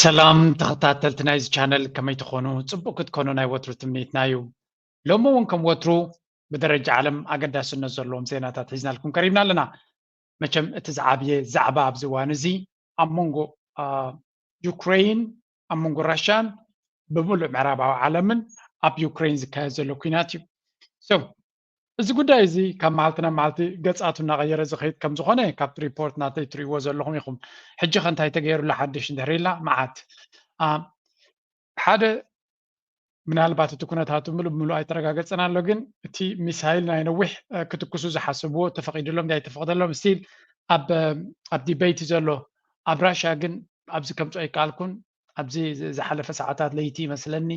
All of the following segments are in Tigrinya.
ሰላም ተኸታተልቲ ናይዚ ቻነል፣ ከመይ ትኾኑ? ጽቡቕ ክትኮኑ ናይ ወትሩ ትምኒትና እዩ። ሎሚ እውን ከም ወትሩ ብደረጃ ዓለም ኣገዳስነት ዘለዎም ዜናታት ሒዝናልኩም ቀሪብና ኣለና። መቸም እቲ ዝዓብየ ዛዕባ ኣብዚ እዋን እዚ ኣብ መንጎ ዩክሬን፣ ኣብ መንጎ ራሽያን ብምሉእ ምዕራባዊ ዓለምን ኣብ ዩክሬን ዝካየድ ዘሎ ኩናት እዩ። እዚ ጉዳይ እዚ ካብ መዓልቲ ናብ መዓልቲ ገጻቱ እናቐየረ ዝኸይድ ከም ዝኾነ ካብቲ ሪፖርት ናተይ ትርእይዎ ዘለኹም ኢኹም። ሕጂ ከ እንታይ ተገይሩላ ሓድሽ እንድሕር ኢልና፣ መዓት ሓደ ምናልባት እቲ ኩነታቱ ምሉእ ብምሉእ ኣይተረጋገጸን ኣሎ፣ ግን እቲ ሚሳይል ናይ ነዊሕ ክትኩሱ ዝሓሰብዎ ተፈቒድሎም ድዩ ኣይተፈቕደሎም ስቲል ኣብ ኣብ ዲበይቲ ዘሎ። ኣብ ራሽያ ግን ኣብዚ ከምፅኦ ኣይከኣልኩን። ኣብዚ ዝሓለፈ ሰዓታት ለይቲ ይመስለኒ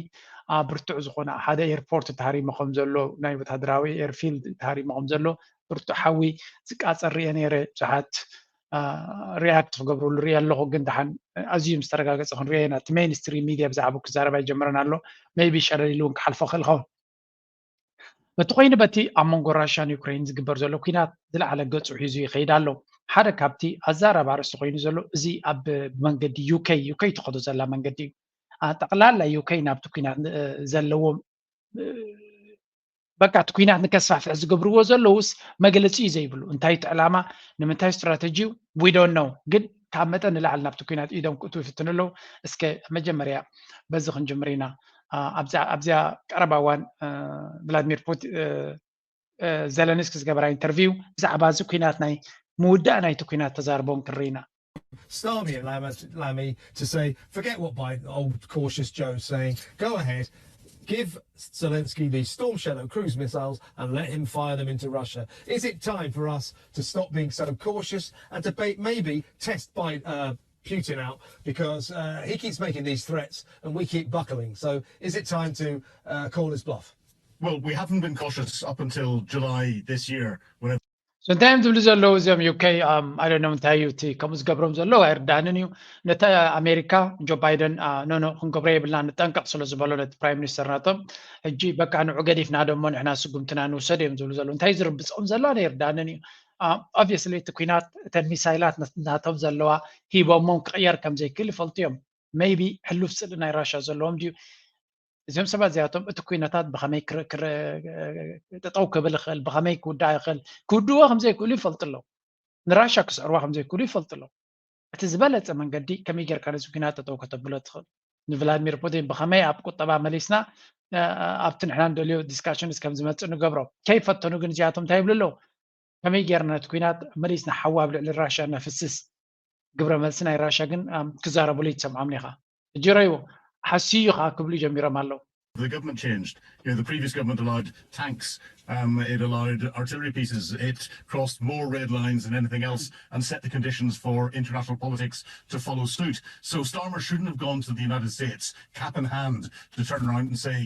ብርቱዕ ዝኾነ ሓደ ኤርፖርት ተሃሪሙ ከም ዘሎ፣ ናይ ወታደራዊ ኤርፊልድ ተሃሪሙ ከም ዘሎ ብርቱዕ ሓዊ ዝቃፀር ሪኤ ነይረ። ብዙሓት ሪያክት ክገብርሉ ሪኤ ኣለኹ፣ ግን ደሓን ኣዝዩ ምስ ተረጋገፀ ክንሪኦ ኢና። እቲ ሜይንስትሪም ሚድያ ብዛዕባ ክዛረብ ኣይጀመረን ኣሎ። ሜይቢ ሸለል ኢሉ እውን ክሓልፎ ክእል ኸውን። በቲ ኮይኑ በቲ ኣብ መንጎ ራሽያን ዩክሬን ዝግበር ዘሎ ኩናት ዝለዓለ ገፁ ሒዙ ይኸይድ ኣሎ። ሓደ ካብቲ ኣዛራቢ ኣርእስቲ ኮይኑ ዘሎ እዚ ኣብ መንገዲ ዩኬ፣ ዩኬ ትኸዶ ዘላ መንገዲ እዩ። ጠቕላላ ዩኬ ናብቲ ኩናት ዘለዎም በቃ እቲ ኩናት ንከስፋሕፍሕ ዝገብርዎ ዘለውስ መግለፂ እዩ ዘይብሉ። እንታይ እቲ ዕላማ፣ ንምንታይ ስትራተጂ ዩ ዊዶን ነው። ግን ካብ መጠን ንላዕሊ ናብቲ ኩናት ኢዶም ክእትው ይፍትኑ ኣለዉ። እስከ መጀመርያ በዚ ክንጅምር ኢና። ኣብዚኣ ቀረባ እዋን ቭላድሚር ፑቲን ዘለንስኪ ዝገበራ ኢንተርቪው ብዛዕባ እዚ ኩናት ናይ ምውዳእ ናይቲ ኩናት ተዛርቦም ክንርኢ ኢና። Starmie allow me, allow me to say, forget what by old cautious Joe's saying. Go ahead, give Zelensky the Storm Shadow cruise missiles and let him fire them into Russia. Is it time for us to stop being so cautious and to ba- maybe test by uh, Putin out because uh, he keeps making these threats and we keep buckling? So is it time to uh, call his bluff? Well, we haven't been cautious up until July this year when So እንታይ እዮም ዝብሉ ዘለዉ እዚኦም ዩኬ? I don't know እንታይ እዩ እቲ ከምኡ ዝገብሮም ዘለዉ ኣይርዳእንን እዩ። ነቲ ኣሜሪካ ጆ ባይደን ኖኖ ክንገብሮ የብልና ንጠንቀቕ ስለ ዝበሎ ነቲ ፕራይም ሚኒስተር ናቶም ሕጂ በቃ ንዑ ገዲፍና ደሞ ንሕና ስጉምትና ንውሰድ እዮም ዝብሉ ዘለዉ። እንታይ ዝርብፆም ዘሎ ኣይርዳእንን እዩ። Obviously እቲ ኩናት እተን ሚሳይላት ናቶም ዘለዋ ሂቦሞም ክቕየር ከም ዘይክእል ይፈልጡ እዮም። Maybe ሕሉፍ ስእሊ ናይ ራሻ ዘለዎም ድዩ? እዚኦም ሰባት እዚኣቶም እቲ ኩነታት ብኸመይ ጠጠው ክብል ይኽእል፣ ብኸመይ ክውዳእ ይኽእል፣ ክውድእዎ ከም ዘይክእሉ ይፈልጡ ኣለዉ። ንራሻ ክስዕርዋ ከም ዘይክእሉ ይፈልጡ ኣለዉ። እቲ ዝበለፀ መንገዲ ከመይ ጌርካ ነዚ ኩናት ጠጠው ከተብሎ ትኽእል? ንቭላድሚር ፑቲን ብኸመይ ኣብ ቁጠባ መሊስና ኣብቲ ንሕና ንደልዮ ዲስካሽንስ ከም ዝመፅእ ንገብሮ። ከይፈተኑ ግን እዚኣቶም እንታይ ይብሉ ኣለዉ? ከመይ ጌርና ነቲ ኩናት መሊስና ሓዊ ኣብ ልዕሊ ራሻ ነፍስስ? ግብረ መልሲ ናይ ራሻ ግን ክዛረብሉ ይትሰምዖም ኢኻ። ሕጂ ረይዎ ሓስዩ ከዓ ክብሉ ጀሚሮም ኣለዉ። The government changed. You know, the previous government allowed tanks, um, it allowed artillery pieces, it crossed more red lines than anything else and set the conditions for international politics to follow suit. So Starmer shouldn't have gone to the United States, cap in hand, to turn around and say,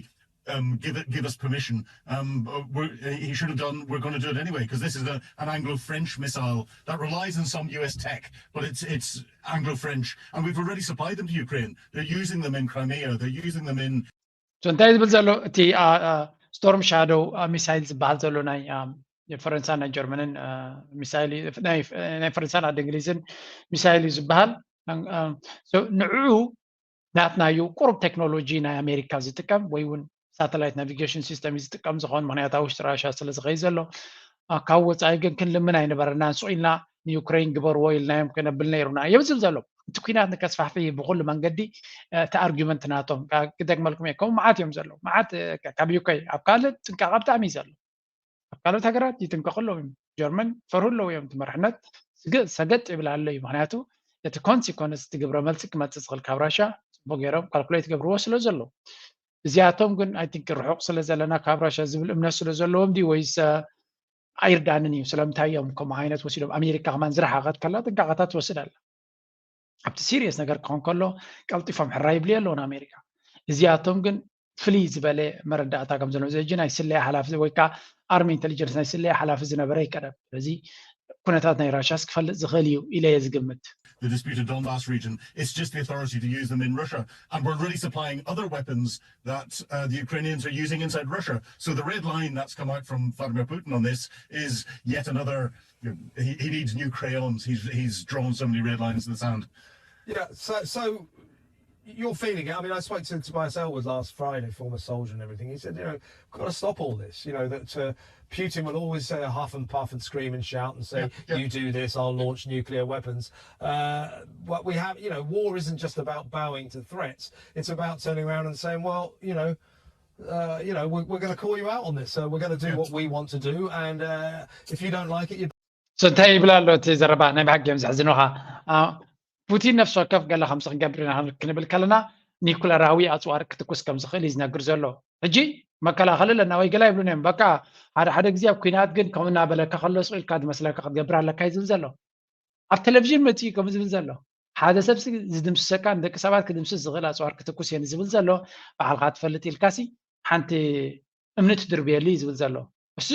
um, give it, give us permission. Um, we're, he should have done. We're going to do it anyway because this is a, an Anglo-French missile that relies on some U S tech, but it's it's Anglo-French, and we've already supplied them to Ukraine. They're using them in Crimea. They're using them in. So እንታይ ዝብል ዘሎ እቲ ስቶርም ሻዶው ሚሳይል ዝበሃል ዘሎ ናይ ፈረንሳ ናይ ጀርመንን ሚሳይል ናይ ፈረንሳን ዓዲ እንግሊዝን ሚሳይል እዩ ዝበሃል። ንዑ ናትና እዩ ቁሩብ ቴክኖሎጂ ናይ ኣሜሪካ ዝጥቀም ወይ እውን ሳተላይት ናቪጌሽን ሲስተም እዩ ዝጥቀም ዝኸውን፣ ምክንያቱ ኣብ ውሽጢ ራሻ ስለ ዝኸይ ዘሎ። ካብ ወፃኢ ግን ክንልምን ኣይነበረናን፣ ስቕ ኢልና ንዩክሬን ግበርዎ ኢልናዮም ክነብል ነይሩና እዮም ዝብል ዘሎ። እቲ ኩናት ንከስፋሕፍሕ ብኩሉ መንገዲ እቲ ኣርጊመንት ናቶም ክደግመልኩም እየ። ከምኡ መዓት እዮም ዘለዉ፣ መዓት ካብ ዩኬ ኣብ ካልእ ጥንቃቐ ብጣዕሚ እዩ ዘሎ። ኣብ ካልኦት ሃገራት ይጥንቀቑ ኣለዉ እዮም። ጀርመን ፈርሁ ኣለዉ እዮም። እቲ መርሕነት ሰገጥ ይብል ኣሎ እዩ። ምክንያቱ እቲ ኮንሲኮንስ እቲ ግብረ መልሲ ክመፅእ ዝኽእል ካብ ራሻ ፅቡቅ ገይሮም ካልኩሌት ገብርዎ ስለ ዘለዉ። እዚኣቶም ግን ኣይ ቲንክ ርሑቕ ስለ ዘለና ካብ ራሻ ዝብል እምነት ስለ ዘለዎም ድዩ ወይስ ኣይርዳንን እዩ? ስለምንታይ እዮም ከምኡ ዓይነት ወሲዶም? ኣሜሪካ ከማን ዝረሓቐት ከላ ጥንቃቐታት ትወስድ ኣላ። ኣብቲ ሲሪየስ ነገር ክኾን ከሎ ቀልጢፎም ሕራይ ይብልዮ ኣለዉ ንኣሜሪካ። እዚኣቶም ግን ፍልይ ዝበለ መረዳእታ ከም ዘለዎም እዚ ሕጂ ናይ ስለያ ሓላፊ ወይ ከዓ ኣርሚ ኢንቴሊጀንስ ናይ ስለያ ሓላፊ ዝነበረ እዩ ቀደም። ስለዚ ኩነታት ናይ ራሻስ ክፈልጥ ዝኽእል እዩ ኢለ እየ ዝግምት። The disputed Donbas region, it's just the authority to use them in Russia. And we're really supplying other weapons that uh, the Ukrainians are using inside Russia. So the red line that's come out from Vladimir Putin on this is yet another. You know, he, he needs new crayons. He's he's drawn so many red lines in the sand. Yeah. So so you're feeling it. I mean, I spoke to Tobias Ellwood last Friday, former soldier and everything. He said, you know, we've got to stop all this. You know that uh, Putin will always uh, huff and puff and scream and shout and say, yeah, yeah. "You do this, I'll launch nuclear weapons." Uh, what we have, you know, war isn't just about bowing to threats. It's about turning around and saying, "Well, you know, uh, you know, we're, we're going to call you out on this. So we're going to do what we want to do, and uh, if you don't like it, you." So እንታይ ይብል ኣሎ እቲ ዘረባ? ናይ ብሓቂ እዮም ዘሕዝኑኻ። ፑቲን ነፍሲ ወከፍ ገለ ከምዚ ክንገብር ኢና ክንብል ከለና ኒኩለራዊ ኣፅዋር ክትኩስ ከም ዝኽእል እዩ ዝነግር ዘሎ። ሕጂ መከላኸሊ ኣለና ወይ ገላ ይብሉን እዮም። በቃ ሓደ ሓደ ግዜ ኣብ ኩናት ግን ከምኡ እናበለካ ከሎ ስቕ ኢልካ ዝመስለካ ክትገብር ኣለካ እዩ ዝብል ዘሎ። ኣብ ቴሌቪዥን መፂኡ ከም ዝብል ዘሎ ሓደ ሰብ ዝድምስሰካ ንደቂ ሰባት ክድምስስ ዝኽእል ኣፅዋር ክትኩስ እየን ዝብል ዘሎ። ባዕልካ ትፈልጥ ኢልካሲ ሓንቲ እምኒ ትድርብየሉ እዩ ዝብል ዘሎ። እሱ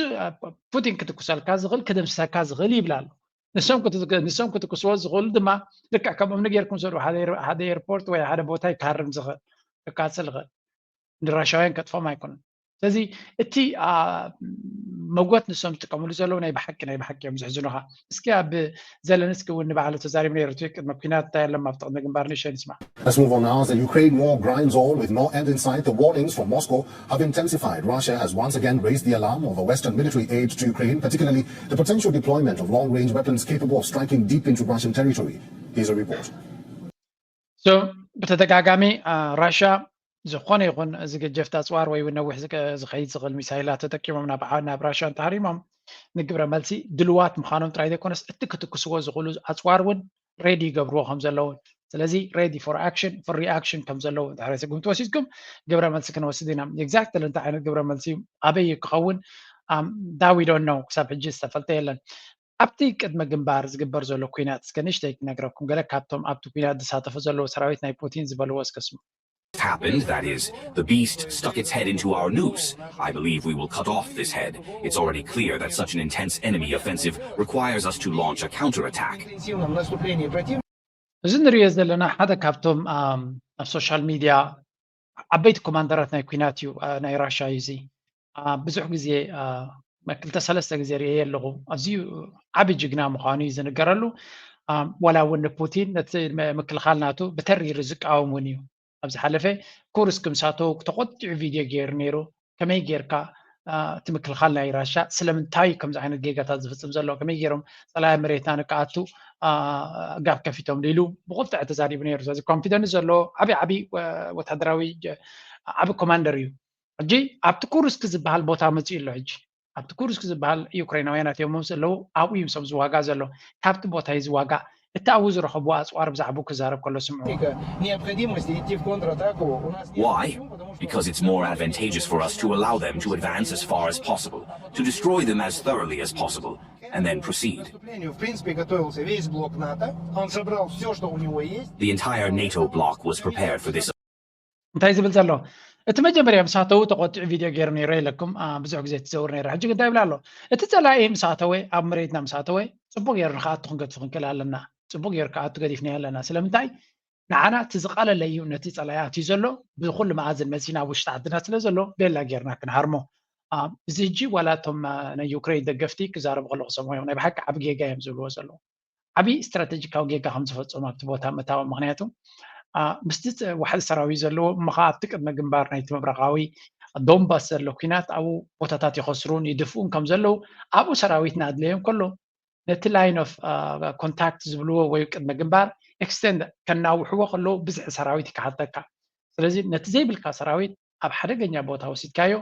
ፑቲን ክትኩሰልካ ዝኽእል ክድምስሰካ ዝኽእል ይብል ኣሎ። ንሶም ክትስዎ ዝኽእሉ ድማ ልክዕ ከም እምኒ ጌርኩም ሰሩ ሓደ ኤርፖርት ወይ ሓደ ቦታ ይካርም ዝኽእል ክቃፅል ይኽእል ንራሻውያን ከጥፎም ኣይኮኑን። ስለዚ እቲ መጎት ንሶም ዝጥቀምሉ ዘለዉ ናይ ብሓቂ ናይ ብሓቂ እዮም ዝሕዝኑኻ። እስኪ ኣብ ዘለንስኪ እውን ንባዕሉ ተዛሪቡ ነይሩ እቲ ቅድመ ኩናት እንታይ ኣለማ ኣብ ጥቕሚ ግንባር ንእሽተይ ንስማዕ። Let's move on now. As the Ukraine war grinds on with no end in sight, the warnings from Moscow have intensified. Russia has once again raised the alarm over Western military aid to Ukraine, particularly the potential deployment of long range weapons capable of striking deep into Russian territory. Here's a report. So ብተደጋጋሚ ራሻ ዝኾነ ይኹን ዝገጀፍቲ ኣፅዋር ወይ እውን ነዊሕ ዝኸይድ ዝኽእል ሚሳይላት ተጠቂሞም ናብ ራሻ እንተሃሪሞም ንግብረ መልሲ ድልዋት ምዃኖም ጥራይ ዘይኮነስ እቲ ክትክስዎ ዝኽእሉ ኣፅዋር እውን ሬዲ ይገብርዎ ከም ዘለውን ስለዚ ready for action for reaction ከም ዘለዉ ድሕሪ ስጉምቲ ወሲድኩም ግብረ መልሲ ክንወስድ ኢና። Exactly እንታይ ዓይነት ግብረ መልሲ እዩ ኣበይ ክኸውን that we don't know ክሳብ ሕጂ ዝተፈልጠ የለን። ኣብቲ ቅድመ ግንባር ዝግበር ዘሎ ኩናት እስከ ንእሽተይ ክነግረኩም ገለ ካብቶም ኣብቲ ኩናት ዝሳተፉ ዘለዉ ሰራዊት ናይ ፑቲን ዝበልዎ እስከ ስሙ። happened, that is, the beast stuck its head into our noose. I believe we will cut off this head. It's already clear that such an intense enemy offensive requires us to launch a counterattack. እዚ ንሪኦ ዘለና ሓደ ካብቶም ኣብ ሶሻል ሚድያ ዓበይቲ ኮማንደራት ናይ ኩናት እዩ ናይ ራሻ እዩ እዚ ብዙሕ ግዜ ክልተ ሰለስተ ግዜ ርእየ ኣለኹ ኣዝዩ ዓቢ ጅግና ምዃኑ እዩ ዝንገረሉ ዋላ እውን ንፑቲን ነቲ ምክልኻል ናቱ ብተሪሩ ዝቃወም እውን እዩ ኣብ ዝሓለፈ ኩርስክ ምሳተው ተቆጢዑ ቪድዮ ገይሩ ነይሩ ከመይ ጌርካ እቲ ምክልኻል ናይ ራሻ ስለምንታይ ከምዚ ዓይነት ጌጋታት ዝፍፅም ዘሎ ከመይ ገይሮም ፀላኢ መሬትና ንክኣቱ ጋብ ከፊቶም ኢሉ ብቁልጥዕ ተዛሪቡ ነይሩ ስለዚ ኮንፊደንስ ዘሎ ዓብይ ዓብይ ወታደራዊ ዓብይ ኮማንደር እዩ ሕጂ ኣብቲ ኩርስክ ዝበሃል ቦታ መፅኡ ኣሎ ሕጂ ኣብቲ ኩርስክ ዝበሃል ዩክሬናውያን ኣትዮሞም ዘለዉ ኣብኡ እዮም ሰብ ዝዋጋ ዘሎ ካብቲ ቦታ እዩ ዝዋጋ እቲ ኣብኡ ዝረኸቡ ኣፅዋር ብዛዕባኡ ክዛረብ ከሎ ስምዑ Why? Because it's more advantageous for us to allow them to advance as far as possible, to destroy them as thoroughly as possible, and then proceed. The entire NATO bloc was prepared for this. እንታይ ዝብል ዘሎ እቲ መጀመርያ ምሳተው ተቆጢዑ ቪድዮ ገይሩ ነይረ ኢለኩም ብዙሕ ግዜ ትዘውር ነይረ ሕጂ እንታይ ይብላ ኣሎ እቲ ፀላኢ ምሳተወ ኣብ መሬትና ምሳተወ ፅቡቅ ገይሩ ንክኣቱ ክንገድፉ ክንክእል ኣለና ፅቡቅ ገይሩ ክኣቱ ገዲፍና ኣለና ስለምንታይ ንዓና እቲ ዝቐለለ እዩ ነቲ ጸላኢ ኣትዩ ዘሎ ብኩሉ መኣዝን መጺና ኣብ ውሽጢ ዓድና ስለ ዘሎ ቤላ ጌርና ክንሃርሞ እዚ ሕጂ ዋላ እቶም ናይ ዩክሬን ደገፍቲ ክዛረቡ ከለኩ ሰምዖ ናይ ብሓቂ ዓብ ጌጋ እዮም ዝብልዎ ዘለዉ ዓብዪ ስትራተጂካዊ ጌጋ ከም ዝፈጸሙ ኣብቲ ቦታ ምእታዎም ምክንያቱ ምስቲ ዋሕዚ ሰራዊት ዘለዎ እሞ ከዓ ኣብቲ ቅድመ ግንባር ናይቲ ምብራቃዊ ዶንባስ ዘሎ ኩናት ኣብኡ ቦታታት ይኸስሩን ይድፍኡን ከም ዘለዉ ኣብኡ ሰራዊት እናድለዮም ከሎ ነቲ line of contact ዝብልዎ ወይ ቅድመ ግንባር extend ከናውሕዎ ከለዉ ብዝሒ ሰራዊት ይከሓተካ ስለዚ ነቲ ዘይብልካ ሰራዊት ኣብ ሓደገኛ ቦታ ወሲድካዮ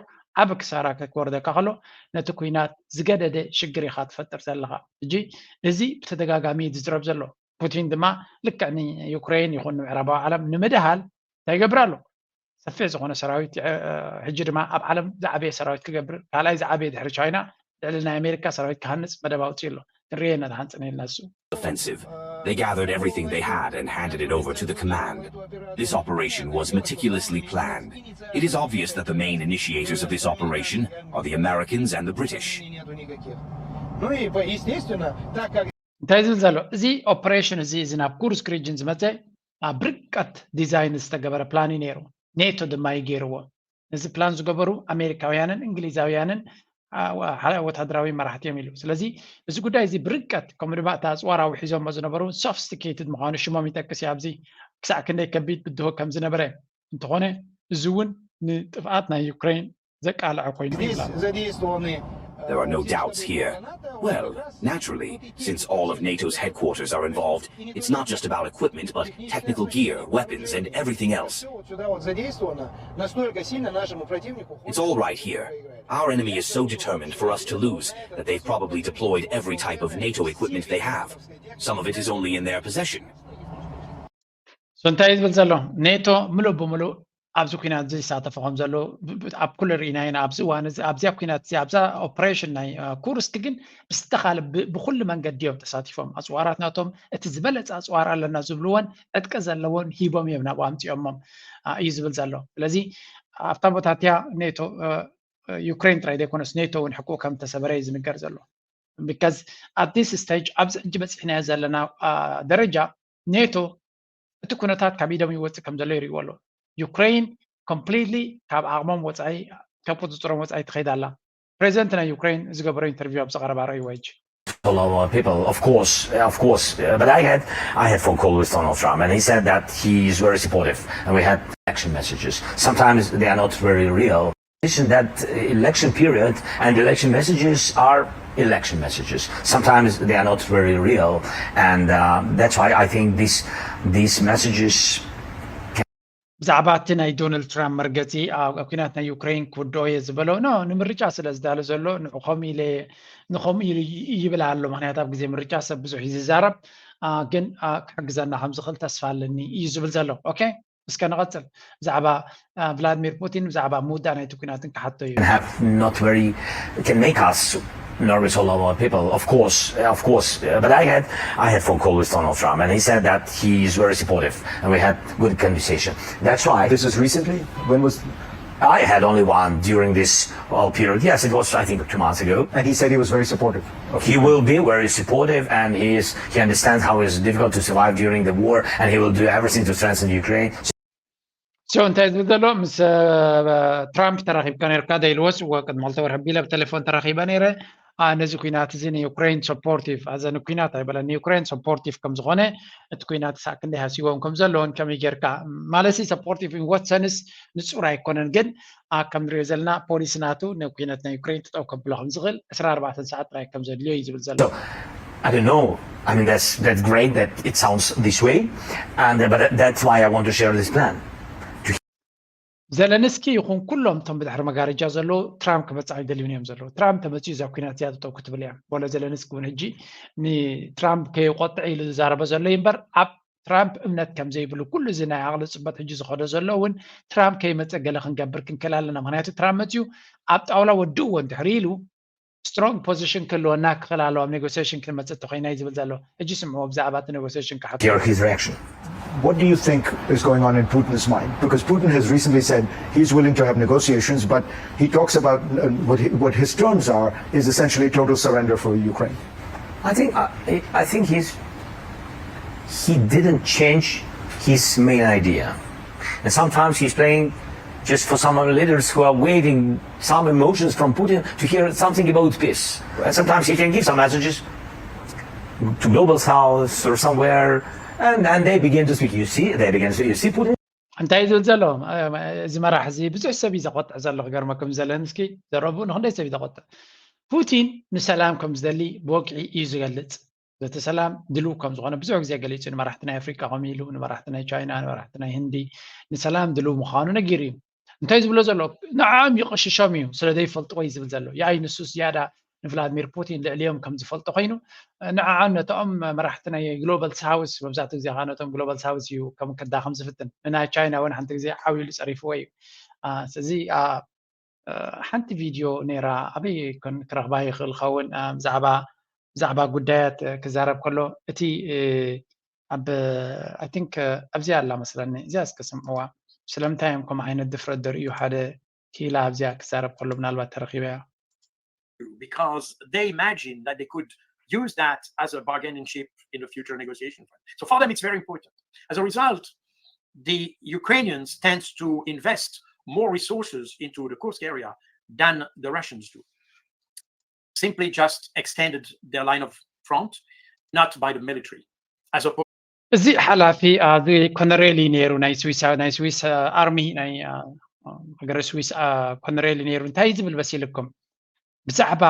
ዓብ ክሳራ ከክወርደካ ከሎ ነቲ ኩናት ዝገደደ ሽግር ኢካ ትፈጥር ዘለካ ሕጂ እዚ ብተደጋጋሚ ዝዝረብ ዘሎ ፑቲን ድማ ልክዕ ንዩክሬን ይኹን ንምዕራባዊ ዓለም ንምድሃል እንታይ ይገብር ኣሎ ሰፊሕ ዝኾነ ሰራዊት ሕጂ ድማ ኣብ ዓለም ዝዓበየ ሰራዊት ክገብር ካልኣይ ዝዓበየ ድሕሪ ቻይና ልዕሊ ናይ ኣሜሪካ ሰራዊት ክሃንፅ መደብ ኣውፅኡ ኣሎ ክንሪኦ ኢና ዝሃንፅነ ኢልና እሱ offensive. They gathered everything they had and handed it over to the command. This operation was meticulously planned. It is obvious that the main initiators of this operation are the Americans and the British. እንታይ ዝብል ዘሎ እዚ ኦፕሬሽን እዚ እዚ ናብ ኩርስክ ሪጅን ዝመፀ ኣብ ርቀት ዲዛይን ዝተገበረ ፕላን እዩ ነይሩ ኔቶ ድማ እዩ ገይርዎ ነዚ ፕላን ዝገበሩ ኣሜሪካውያንን እንግሊዛውያንን ወታደራዊ መራሕቲ እዮም ኢሉ። ስለዚ እዚ ጉዳይ እዚ ብርቀት ከምኡ ድማ እቲ ኣፅዋራዊ ሒዞሞ ዝነበሩ ሶፊስቲኬትድ ምዃኑ ሽሞም ይጠቅስ እዩ። ኣብዚ ክሳዕ ክንደይ ከቢድ ብድሆ ከም ዝነበረ እንተኾነ፣ እዚ እውን ንጥፍኣት ናይ ዩክሬን ዘቃልዐ ኮይኑ ይብላ። There are no doubts here. Well, naturally, since all of NATO's headquarters are involved, it's not just about equipment, but technical gear, weapons, and everything else. It's all right here. Our enemy is so determined for us to lose that they've probably deployed every type of NATO equipment they have. Some of it is only in their possession. So እንታይ እዩ ዝብል ዘሎ? ኔቶ ምሉእ ብምሉእ ኣብዚ ኩናት እዚ ይሳተፉ ከም ዘለዉ ኣብ ኩሉ ርኢና ኢና። ኣብዚ እዋን እዚ ኣብዚኣ ኩናት እዚ ኣብዛ ኦፕሬሽን ናይ ኩርስክ ግን ብዝተኻለ ብኩሉ መንገዲ እዮም ተሳቲፎም። ኣፅዋራት ናቶም እቲ ዝበለፀ ኣፅዋር ኣለና ዝብልዎን ዕጥቂ ዘለዎን ሂቦም እዮም ናብኡ ኣምፂኦሞም እዩ ዝብል ዘሎ። ስለዚ ኣብታ ቦታ እቲኣ ኔቶ ዩክሬን ጥራይ ዘይኮነስ ኔቶ እውን ሕቁ ከም ተሰበረ እዩ ዝንገር ዘሎ። Because at this stage ኣብዚ ሕጂ በፂሕናዮ ዘለና ደረጃ ኔቶ እቲ ኩነታት ካብ ኢዶም ይወፅእ ከም ዘሎ ይርእይዎ ኣለዉ። ዩክሬን ኮምፕሊትሊ ካብ ዓቕሞም ወፃኢ ካብ ቁፅፅሮም ወፃኢ ትኸይድ ኣላ። ፕሬዚደንት ናይ ዩክሬን ዝገበሮ ኢንተርቪው ኣብዚ ቀረባ ረእይዎ ሕጂ። A lot of people, of course, of course. Uh, but I had I had phone call with Donald Trump, and he said that he is very supportive, and we had election messages. Sometimes they are not very real. That election period and election messages are election messages. Sometimes they are not very real, and uh, that's why I think this these messages ብዛዕባ እቲ ናይ ዶናልድ ትራምፕ መርገፂ ኣብ ኩናት ናይ ዩክሬን ክውድኦ እየ ዝበሎ ኖ ንምርጫ ስለ ዝዳሎ ዘሎ ንኡ ከምኡ ኢለ ንኸምኡ ኢሉ ይብል ኣሎ። ምክንያቱ ኣብ ግዜ ምርጫ ሰብ ብዙሕ እዩ ዝዛረብ፣ ግን ክሕግዘና ከም ዝኽእል ተስፋ ኣለኒ እዩ ዝብል ዘሎ። ኦኬ፣ እስከ ንቐፅል። ብዛዕባ ቭላድሚር ፑቲን ብዛዕባ ምውዳእ ናይቲ ኩናትን ክሓቶ እዩ። Not very can make us nervous all our people, of course, of course. But I had I had phone call with Donald Trump, and he said that he is very supportive, and we had good conversation. That's why. This is recently. When was? I had only one during this whole period. Yes, it was, I think, two months ago. And he said he was very supportive. He will be very supportive, and he is he understands how it's difficult to survive during the war, and he will do everything to strengthen Ukraine. So እንታይ ዝብል ዘሎ ምስ ትራምፕ ተራኺብካ ነርካ ዶ ኢልዎስ? እዎ፣ ቅድሚ ክልተ ወርሒ ኣቢለ ብቴሌፎን ተራኺበ ነይረ። ነዚ ኩናት እዚ ንዩክሬን ሰፖርቲቭ ኣዘ ንኩናት ኣይበለን ንዩክሬን ሰፖርቲቭ ከም ዝኾነ እቲ ኩናት ክሳዕ ክንደይ ሃሲዎም ከም ዘለውን ከመይ ጌርካ ማለት ሰፖርቲቭ ኢን ወት ሰንስ ንጹር ኣይኮነን፣ ግን ከም ንሪኦ ዘለና ፖሊሲ ናቱ ንኩናት ናይ ዩክሬን ጠጠው ከብሎ ከም ዝኽእል ዕስራ ኣርባዕተ ሰዓት ጥራይ ከም ዘድልዮ እዩ ዝብል ዘሎ። I don't know. I mean, that's that's great that it sounds this way, and but that's why I want to share this plan. ዘለንስኪ ይኹን ኩሎም እቶም ብድሕሪ መጋረጃ ዘለዉ ትራምፕ ክመፅእ ኣይደልዩን እዮም ዘለዉ። ትራምፕ ተመፅኡ እዛ ኩናት እዚኣ ጠጠው ክትብል እያ። ወለ ዘለንስኪ እውን ሕጂ ንትራምፕ ከየቆጥዕ ኢሉ ዝዛረበ ዘሎ እዩ እምበር ኣብ ትራምፕ እምነት ከም ዘይብሉ ኩሉ እዚ ናይ ዓቕሊ ፅበት ሕጂ ዝኸዶ ዘሎ እውን ትራምፕ ከይመፀ ገለ ክንገብር ክንክእል ኣለና። ምክንያቱ ትራምፕ መፅኡ ኣብ ጣውላ ወድእዎ እንድሕሪ ኢሉ ስትሮንግ ፖዚሽን ክህልወና ክኽእል ኣለዎ ኣብ ኔጎሲሽን ክንመፅእ እንተኮይና እዩ ዝብል ዘሎ። ሕጂ ስምዕዎ ብዛዕባ እቲ ኔጎሲሽን ክሓቶ። Hear his reaction. What do you think is going on in Putin's mind? Because Putin has recently said he's willing to have negotiations, but he talks about uh, what, he, what his terms are is essentially total surrender for Ukraine. I think I, I think he's he didn't change his main idea, and sometimes he's playing just for some of the leaders who are waiting some emotions from Putin to hear something about peace. And sometimes he can give some messages to global south or somewhere, and, and they begin to speak. You see, they begin to you see Putin. እንታይ ዝብል ዘሎ እዚ መራሕ እዚ ብዙሕ ሰብ እዩ ዘቆጥዕ ዘሎ። ክገርመኩም ዘለንስኪ ዘረቡ ንክንደይ ሰብ እዩ ዘቆጥዕ። ፑቲን ንሰላም ከም ዝደሊ ብወግዒ እዩ ዝገልጽ። ዘተ ሰላም ድልው ከም ዝኾነ ብዙሕ ግዜ ገሊጹ። ንመራሕቲ ናይ ኣፍሪቃ ከምኡ ኢሉ ንመራሕቲ ናይ ቻይና ንመራሕቲ ናይ ህንዲ ንሰላም ድልው ምዃኑ ነጊሩ እዩ። እንታይ ዝብሎ ዘሎ ንዕኦም ይቕሽሾም እዩ ስለ ዘይፈልጥዎ እዩ ዝብል ዘሎ። ያይ ንሱ ዝያዳ ንቭላድሚር ፑቲን ልዕሊኦም ከም ዝፈልጦ ኮይኑ ንዕኦም ነቶም መራሕቲ ናይ ግሎባል ሳውስ መብዛሕትኡ ግዜ ከዓ ነቶም ግሎባል ሳውስ እዩ ከም ከዳኸም ዝፍትን። ንናይ ቻይና እውን ሓንቲ ግዜ ዓው ኢሉ ፀሪፍዎ እዩ። ስለዚ ሓንቲ ቪድዮ ነይራ ኣበይ ኮን ክረኽባ ይኽእል ኸውን ብዛዕባ ብዛዕባ ጉዳያት ክዛረብ ከሎ እቲ ኣብ I think ኣብዚኣ ኣላ መስለኒ እዚኣ እስከ ስምዕዋ ስለምንታይ እዮም ከምኡ ዓይነት ድፍረት ደርእዩ ሓደ ክኢላ ኣብዚኣ ክዛረብ ከሎ ምናልባት ተረኺበያ because they imagine that they could use that as a bargaining chip in the future negotiation. So for them, it's very important. As a result, the Ukrainians tend to invest more resources into the Kursk area than the Russians do. simply just extended their line of front, not by the military. As opposed እዚ ሓላፊ እዚ ኮነሬል እዩ ነይሩ ናይ ስዊስ ናይ ስዊስ ኣርሚ ናይ ሃገረ ስዊስ ኮነሬል እዩ ነይሩ። እንታይ ዝብል መሲልኩም ብዛዕባ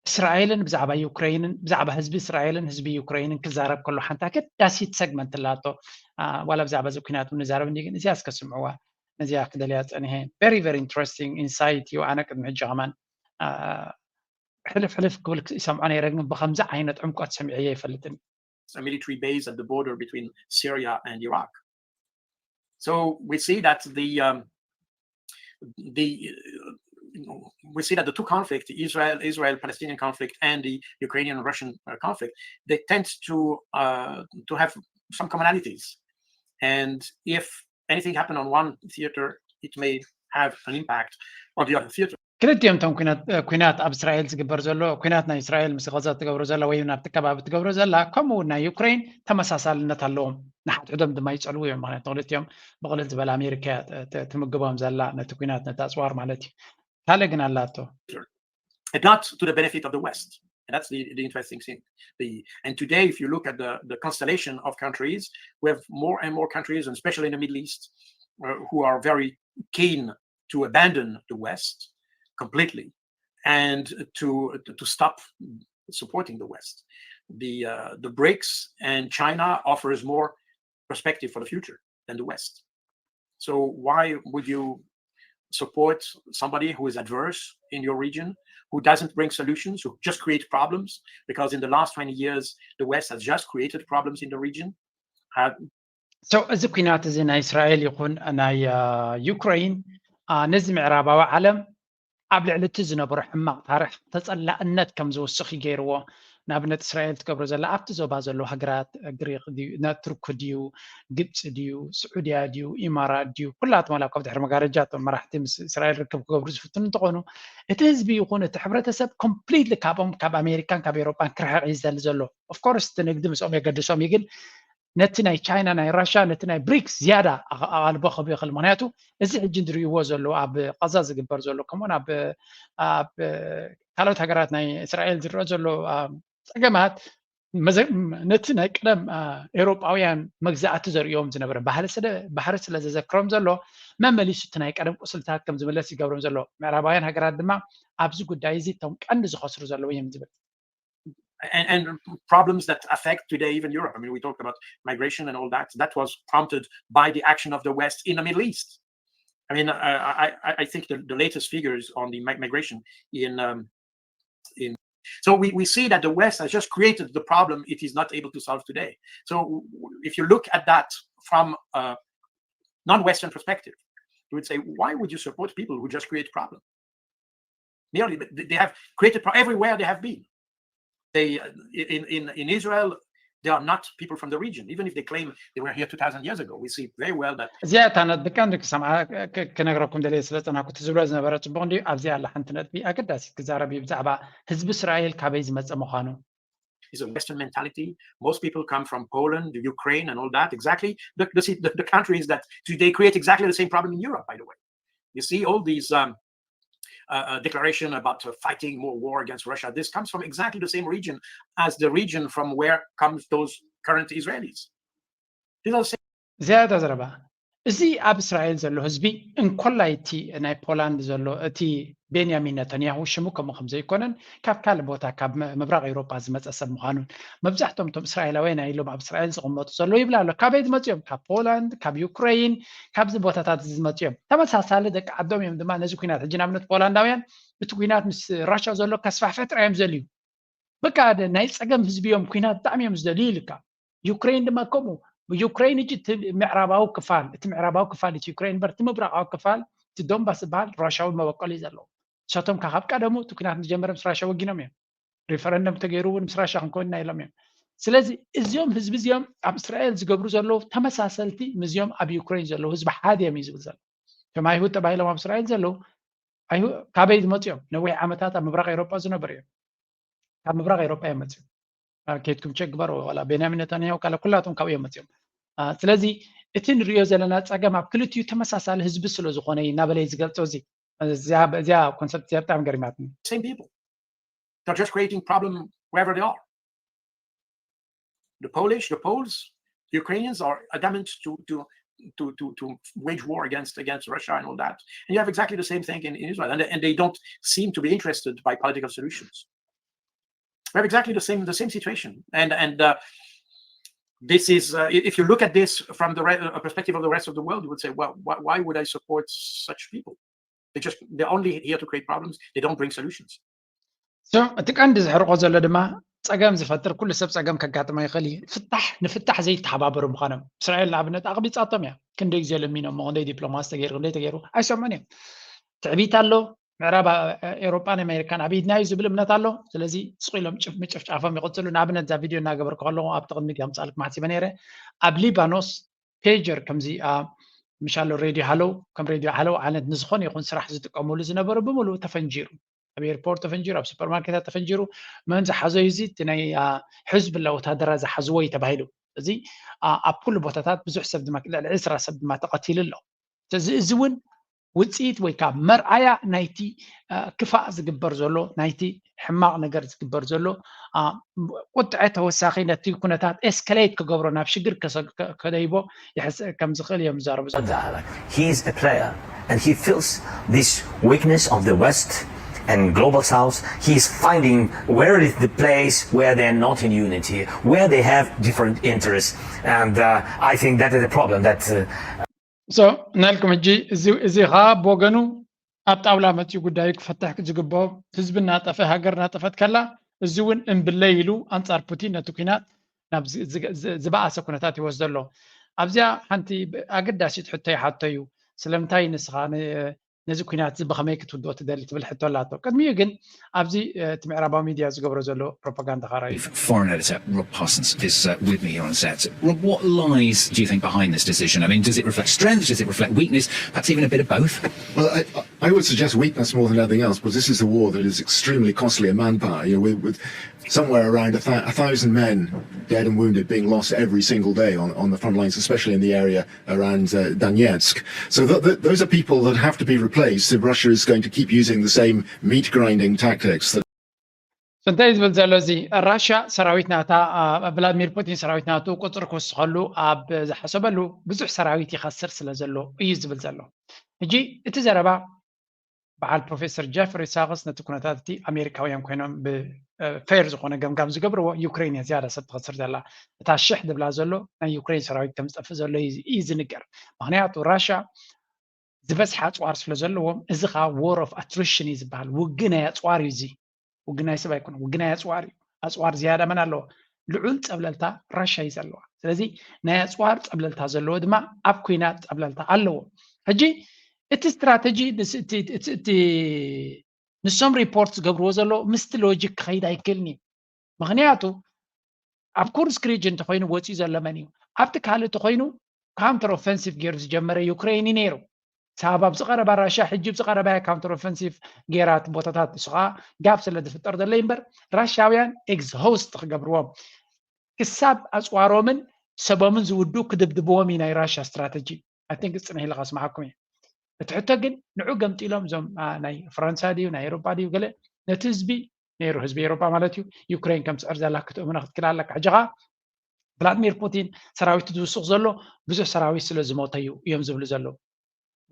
እስራኤልን ብዛዕባ ዩክሬንን ብዛዕባ ህዝቢ እስራኤልን ህዝቢ ዩክሬንን ክዛረብ ከሎ ሓንቲ ኣገዳሲት ሰግመንት ኣላቶ። ዋላ ብዛዕባ እዚ ኩናት ንዛረብ እንዲ ግን እዚኣ እስከ ስምዕዋ። ነዚኣ ክደልያ ፀኒሐ። Very very interesting insight እዩ። ኣነ ቅድሚ ሕጂ ከማን ሕልፍ ሕልፍ ክብል ይሰምዖ ነይረ፣ ግን ብከምዚ ዓይነት ዕምቆት ሰሚዐዮ ኣይፈልጥን። A military base at the border between Syria and Iraq. So we see that the um, the uh, we see that the two conflicts, Israel Israel Palestinian conflict and the Ukrainian Russian uh, conflict, they tend to uh, to have some commonalities, and if anything happened on one theater, it may have an impact on the other theater. ክልቲኦም እቶም ኩናት ኣብ እስራኤል ዝግበር ዘሎ ኩናት ናይ እስራኤል ምስ ጋዛ ትገብሮ ዘላ ወይ ናብቲ ከባቢ ትገብሮ ዘላ ከምኡ እውን ናይ ዩክሬን ተመሳሳልነት ኣለዎም። ንሓድሕዶም ድማ ይፀልዉ እዮም። ምክንያቱ ክልቲኦም ብቕልል ዝበለ ኣሜሪካ ትምግቦም ዘላ ነቲ ኩናት ነቲ ኣፅዋር ማለት እዩ። ካልእ ግን ኣላቶ። Not to the benefit of the West. And that's the, the interesting thing. The, and today, if you look at the, the constellation of countries, we have more and more countries, and especially in the Middle East, uh, who are very keen to abandon the West completely and to to stop supporting the West. The uh, the BRICS and China offers more perspective for the future than the West. So why would you support somebody who is adverse in your region, who doesn't bring solutions, who just create problems? Because in the last twenty years, the West has just created problems in the region. So እዚ ኩናት እዚ ናይ እስራኤል ይኹን ናይ ዩክሬን ነዚ ምዕራባዊ ዓለም ኣብ ልዕሊ እቲ ዝነበሮ ሕማቕ ታሪኽ ተጸላእነት ከም ዝውስኽ እዩ ገይርዎ። ንኣብነት እስራኤል ትገብሮ ዘላ ኣብቲ ዞባ ዘለዉ ሃገራት ግሪክ ድዩ ቱርኪ ድዩ ግብፂ ድዩ ስዑድያ ድዩ ኢማራት ድዩ ኩላቶም ዋላ ካብ ድሕሪ መጋረጃ እቶም መራሕቲ ምስ እስራኤል ርክብ ክገብሩ ዝፍትኑ እንትኾኑ እቲ ህዝቢ ይኹን እቲ ሕብረተሰብ ኮምፕሊትሊ ካብኦም ካብ ኣሜሪካን ካብ ኤውሮጳን ክርሕቕ እዩ ዝደሊ ዘሎ። ኦፍኮርስ እቲ ንግዲ ምስኦም የገድሶም እዩ ግን ነቲ ናይ ቻይና ናይ ራሻ ነቲ ናይ ብሪክስ ዝያዳ ኣቓልቦ ክህብ ይኽእል። ምክንያቱ እዚ ሕጂ ንሪእዎ ዘሎ ኣብ ቃዛ ዝግበር ዘሎ ከምኡውን ኣብ ኣብ ካልኦት ሃገራት ናይ እስራኤል ዝረአ ዘሎ ፀገማት ነቲ ናይ ቀደም ኤውሮጳውያን መግዛእቲ ዘርእዮም ዝነበረ ባህሪ ስለ ዘዘክሮም ዘሎ መመሊሱ እቲ ናይ ቀደም ቁስልታት ከም ዝምለስ ይገብሮም ዘሎ። ምዕራባውያን ሃገራት ድማ ኣብዚ ጉዳይ እዚ እቶም ቀንዲ ዝኸስሩ ዘለዉ እዮም ዝብል። And, and problems that affect today even Europe. I mean, we talked about migration and all that. That was prompted by the action of the West in the Middle East. I mean, uh, I, I think the, the latest figures on the migration in um, in so we, we see that the West has just created the problem it is not able to solve today. So if you look at that from a non-Western perspective, you would say, why would you support people who just create problems? Merely, they have created everywhere they have been. They in in in Israel, they are not people from the region, even if they claim they were here two thousand years ago. We see very well that እዚኣ እታ ነጥቢ ቀንዲ ክሰምዓ ክነግረኩም ደልየ ስለ ዝጸናኩ እቲ ዝብሎ ዝነበረ ጽቡቕ እንድዩ። ኣብዚኣ ኣላ ሓንቲ ነጥቢ ኣገዳሲት ክዛረብ እዩ ብዛዕባ ህዝቢ እስራኤል ካበይ ዝመጸ ምዃኑ። It's a Western mentality. Most people come from Poland, Ukraine, and all that. Exactly the, the, the countries that they create exactly the same problem in Europe, by the way. You see all these um, uh, uh, declaration about uh, fighting more war against Russia. This comes from exactly the same region as the region from where comes those current Israelis. These are the same. ዝያዳ ዘረባ እዚ ኣብ እስራኤል ዘሎ ህዝቢ እንኮላይ እቲ ናይ ፖላንድ ዘሎ እቲ ቤንያሚን ነተንያሁ ሽሙ ከምኡ ከም ዘይኮነን ካብ ካልእ ቦታ ካብ ምብራቕ ኤውሮጳ ዝመፀ ሰብ ምዃኑን መብዛሕቶም እቶም እስራኤላውያን ኣይሎም ኣብ እስራኤል ዝቕመጡ ዘለዉ ይብላ ኣሎ። ካበይ ዝመፁ እዮም? ካብ ፖላንድ፣ ካብ ዩክሬይን፣ ካብዚ ቦታታት እዚ ዝመፁ እዮም። ተመሳሳሊ ደቂ ዓዶም እዮም ድማ ነዚ ኩናት ሕጂ ንኣብነት ፖላንዳውያን እቲ ኩናት ምስ ራሻ ዘሎ ከስፋሕፍሕ ጥራይ እዮም ዝደልዩ። በቃ ናይ ፀገም ህዝቢ እዮም ኩናት ብጣዕሚ እዮም ዝደልዩ ኢልካ። ዩክሬን ድማ ከምኡ። ዩክሬን እጂ እቲ ምዕራባዊ ክፋል እቲ ምዕራባዊ ክፋል እቲ ዩክሬን እምበር እቲ ምብራቃዊ ክፋል እቲ ዶንባስ ዝበሃል ራሻዊ መበቆል እዩ ዘለዎ። ንሳቶም ካብ ቀደሙ እቲ ኩናት ዝጀመረ ምስ ራሻ ወጊኖም እዮም። ሪፈረንደም ተገይሩ እውን ምስ ራሻ ክንኮንና ኢሎም እዮም። ስለዚ እዚኦም ህዝቢ እዚኦም ኣብ እስራኤል ዝገብሩ ዘለዉ ተመሳሰልቲ ምስዚኦም ኣብ ዩክሬን ዘለዉ ህዝቢ ሓደ እዮም እዩ ዝብል ዘሎ። እቶም ኣይሁድ ተባሂሎም ኣብ እስራኤል ዘለዉ ካበይ ዝመፁ እዮም? ነዊሕ ዓመታት ኣብ ምብራቕ ኤውሮጳ ዝነበሩ እዮም። ካብ ምብራቕ ኤውሮጳ እዮም መፅዮም። ኬድኩም ቸክ ግበሩ። ዋላ ቤንያሚን ነታንያሁ ካለ ኩላቶም ካብኡ እዮም መፅዮም። ስለዚ እቲ ንሪኦ ዘለና ፀገም ኣብ ክልቲኡ ተመሳሳሊ ህዝቢ ስለ ዝኾነ እዩ እናበለ እዩ ዝገልፆ። እዚ እዚኣ ኮንሰፕት እዚኣ ብጣዕሚ ገሪማትኒ። Same people. They're just creating problem wherever they are. The Polish, the Poles, the Ukrainians are adamant to to to to, to wage war against against Russia and all that. And you have exactly the same thing in, in Israel, and, and they don't seem to be interested by political solutions. We have exactly the same the same situation, and and uh, this is uh, if you look at this from the re- uh, perspective of the rest of the world, you would say, well, why, why would I support such people? They just they're only here to create problems. They don't bring solutions. So እቲ ቀንዲ ዝሕርቆ ዘሎ ድማ ጸገም ዝፈጥር ኩሉ ሰብ ጸገም ከጋጥሞ ይኽእል እዩ። ፍታሕ ንፍታሕ ዘይተሓባበሩ ምዃኖም። እስራኤል ንኣብነት ኣቕቢጻቶም እያ። ክንደይ ግዜ ለሚኖም፣ ክንደይ ዲፕሎማሲ ተገይሩ፣ ክንደይ ተገይሩ ኣይሰምዑን እዮም። ትዕቢት ኣሎ። ምዕራብ ኤሮጳን ኣሜሪካን ኣብ ኢድና እዩ ዝብል እምነት ኣሎ። ስለዚ ስቕ ኢሎም ምጭፍጫፎም ይቕጽሉ። ንኣብነት እዛ ቪድዮ እናገበርኩ ከለኹ ኣብቲ ቅድሚት ከምጻልኩም ሓሲበ ነይረ። ኣብ ሊባኖስ ፔጀር ከምዚ ምሻሎ ሬድዮ ሃለው ከም ሬድዮ ሃለው ዓይነት ንዝኾነ ይኹን ስራሕ ዝጥቀሙሉ ዝነበሩ ብምሉእ ተፈንጂሩ ኣብ ኤርፖርት ተፈንጂሩ ኣብ ሱፐርማርኬታት ተፈንጂሩ መን ዝሓዞ እዩ እዚ እቲ ናይ ሕዝብላ ወታደራ ዝሓዝዎ እዩ ተባሂሉ እዚ ኣብ ኩሉ ቦታታት ብዙሕ ሰብ ድማ ልዕሊ ዕስራ ሰብ ድማ ተቐቲሉ ኣሎ እዚ እዚ እውን ውፅኢት ወይ ከዓ መርኣያ ናይቲ ክፋእ ዝግበር ዘሎ ናይቲ ሕማቕ ነገር ዝግበር ዘሎ ቁጥዐ ተወሳኺ ነቲ ኩነታት ኤስከሌት ክገብሮ ናብ ሽግር ከደይቦ ይሕስእ ከም ዝኽእል እዮም ዝዛረቡ He is a player and he feels this weakness of the West and global South. He is finding where is the place where they are not in unity, where they have different interests. And uh, I think that is a problem that uh, so ናልኩም ሕጂ እዚ ከዓ ብወገኑ ኣብ ጣውላ መፅኡ ጉዳዩ ክፈትሕ ዝግብኦ ህዝቢ እናጠፈ ሃገር እናጠፈት ከላ እዚ እውን እምብለይ ኢሉ ኣንፃር ፑቲን ነቲ ኩናት ናብ ዝበኣሰ ኩነታት ይወስዶ ኣሎ ኣብዚኣ ሓንቲ ኣገዳሲት ሕቶ ይሓቶ እዩ ስለምንታይ ንስኻ ነዚ ኩናት እዚ ብኸመይ ክትውድኦ ትደሊ ትብል ሕቶ ኣላቶ ቅድሚኡ ግን ኣብዚ እቲ ምዕራባዊ ሚድያ ዝገብሮ ዘሎ ፕሮፓጋንዳ ካራ እዩ Foreign editor Rob Parsons is uh, with me here on set. Rob, what lies do you think behind this decision? I mean, does it reflect strength? Does it reflect weakness? Perhaps even a bit of both? Well, I, I would suggest weakness more than anything else, because this is a war that is extremely costly in manpower. You know, with, with somewhere around a, th- a thousand men dead and wounded being lost every single day on, on the front lines, especially in the area around uh, Donetsk. So th- th- those are people that have to be replaced if Russia is going to keep using the same meat grinding tactics that እንታይ ዝብል ዘሎ እዚ ራሽያ ሰራዊት ናታ ቭላድሚር ፑቲን ሰራዊት ናቱ ቁፅሪ ክውስኸሉ ኣብ ዝሓሰበሉ ብዙሕ ሰራዊት ይኸስር ስለ ዘሎ እዩ ዝብል ዘሎ ሕጂ እቲ ዘረባ በዓል ፕሮፌሰር ጀፍሪ ሳክስ ነቲ ኩነታት እቲ ኣሜሪካውያን ኮይኖም ብፌር ዝኾነ ገምጋም ዝገብርዎ ዩክሬን እያ ዝያዳ ሰብ ትኸስር ዘላ እታ ሽሕ ድብላ ዘሎ ናይ ዩክሬን ሰራዊት ከም ዝጠፍእ ዘሎ እዩ ዝንገር ምክንያቱ ራሽያ ዝበዝሓ ኣፅዋር ስለ ዘለዎም እዚ ከዓ war of attrition እዩ ዝበሃል ውግእ ናይ ኣፅዋር እዩ እዚ ውግእ ናይ ሰብ ኣይኮነ ውግእ ናይ ኣፅዋር እዩ ኣፅዋር ዝያዳ መን ኣለዎ ልዑል ፀብለልታ ራሻ እዩ ዘለዋ ስለዚ ናይ ኣፅዋር ፀብለልታ ዘለዎ ድማ ኣብ ኩናት ፀብለልታ ኣለዎ ሕጂ እቲ ስትራተጂ እቲ ንሶም ሪፖርት ዝገብርዎ ዘሎ ምስቲ ሎጂክ ክኸይድ ኣይክእልን እዩ ምክንያቱ ኣብ ኩርስክ ሪጅን እንተኮይኑ ወፂኡ ዘሎ መን እዩ ኣብቲ ካልእ እንተኮይኑ ካውንተር ኦፌንሲቭ ገይሩ ዝጀመረ ዩክሬን እዩ ነይሩ ሳብ ኣብዚ ቀረባ ራሽያ ሕጂ ኣብዚ ቀረባ ካውንተር ኦፌንሲቭ ገይራ እቲ ቦታታት ንሱ ከዓ ጋብ ስለ ዝፍጠር ዘሎ እምበር ራሽያውያን ኤግዝሆስት ክገብርዎም ክሳብ ኣፅዋሮምን ሰቦምን ዝውዱ ክድብድብዎም እዩ ናይ ራሽያ ስትራተጂ ኣይንክ ፅንሕ ኢለ ከስማዓኩም እየ እቲ ሕቶ ግን ንዑ ገምጢሎም እዞም ናይ ፈረንሳ ድዩ ናይ ኤሮጳ ድዩ ገለ ነቲ ህዝቢ ነይሩ ህዝቢ ኤሮጳ ማለት እዩ ዩክሬን ከም ትፅዕር ዘላ ክትእምኖ ክትክል ኣለካ ሕጂ ከዓ ቭላድሚር ፑቲን ሰራዊት ዝውስኽ ዘሎ ብዙሕ ሰራዊት ስለ ዝሞተዩ እዮም ዝብሉ ዘለዉ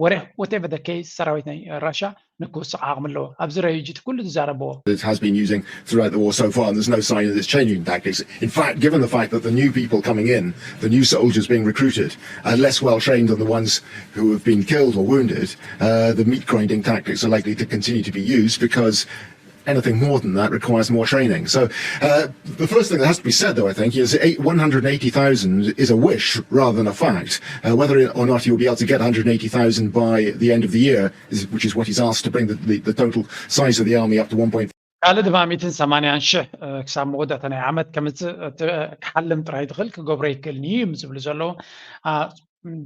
ወረ whatever the case ሰራዊት ናይ ራሻ ንክውስቕ ዓቕሚ ኣለዎ ኣብዚ ረዩጅት ኩሉ ዝዛረብዎ it has been using throughout the war so far, and there's no sign that it's changing tactics. In fact, given the fact that the new people coming in, the new soldiers being recruited, are less well trained than the ones who have been killed or wounded, uh, the meat grinding tactics are likely to continue to be used because anything more than that requires more training. So uh, the first thing that has to be said, though, I think, is eight, one hundred eighty thousand is a wish rather than a fact. Uh, whether or not you'll be able to get one hundred eighty thousand by the end of the year, is, which is what he's asked to bring the, the, the total size of the army up to one point five. ካልእ ድማ ሚእትን ሰማንያን ሽሕ ክሳብ መወዳእታ ናይ ዓመት ከምፅእ ክሓልም ጥራይ ትኽእል ክገብሮ ይክእልን እዩ እዮም ዝብሉ ዘለዉ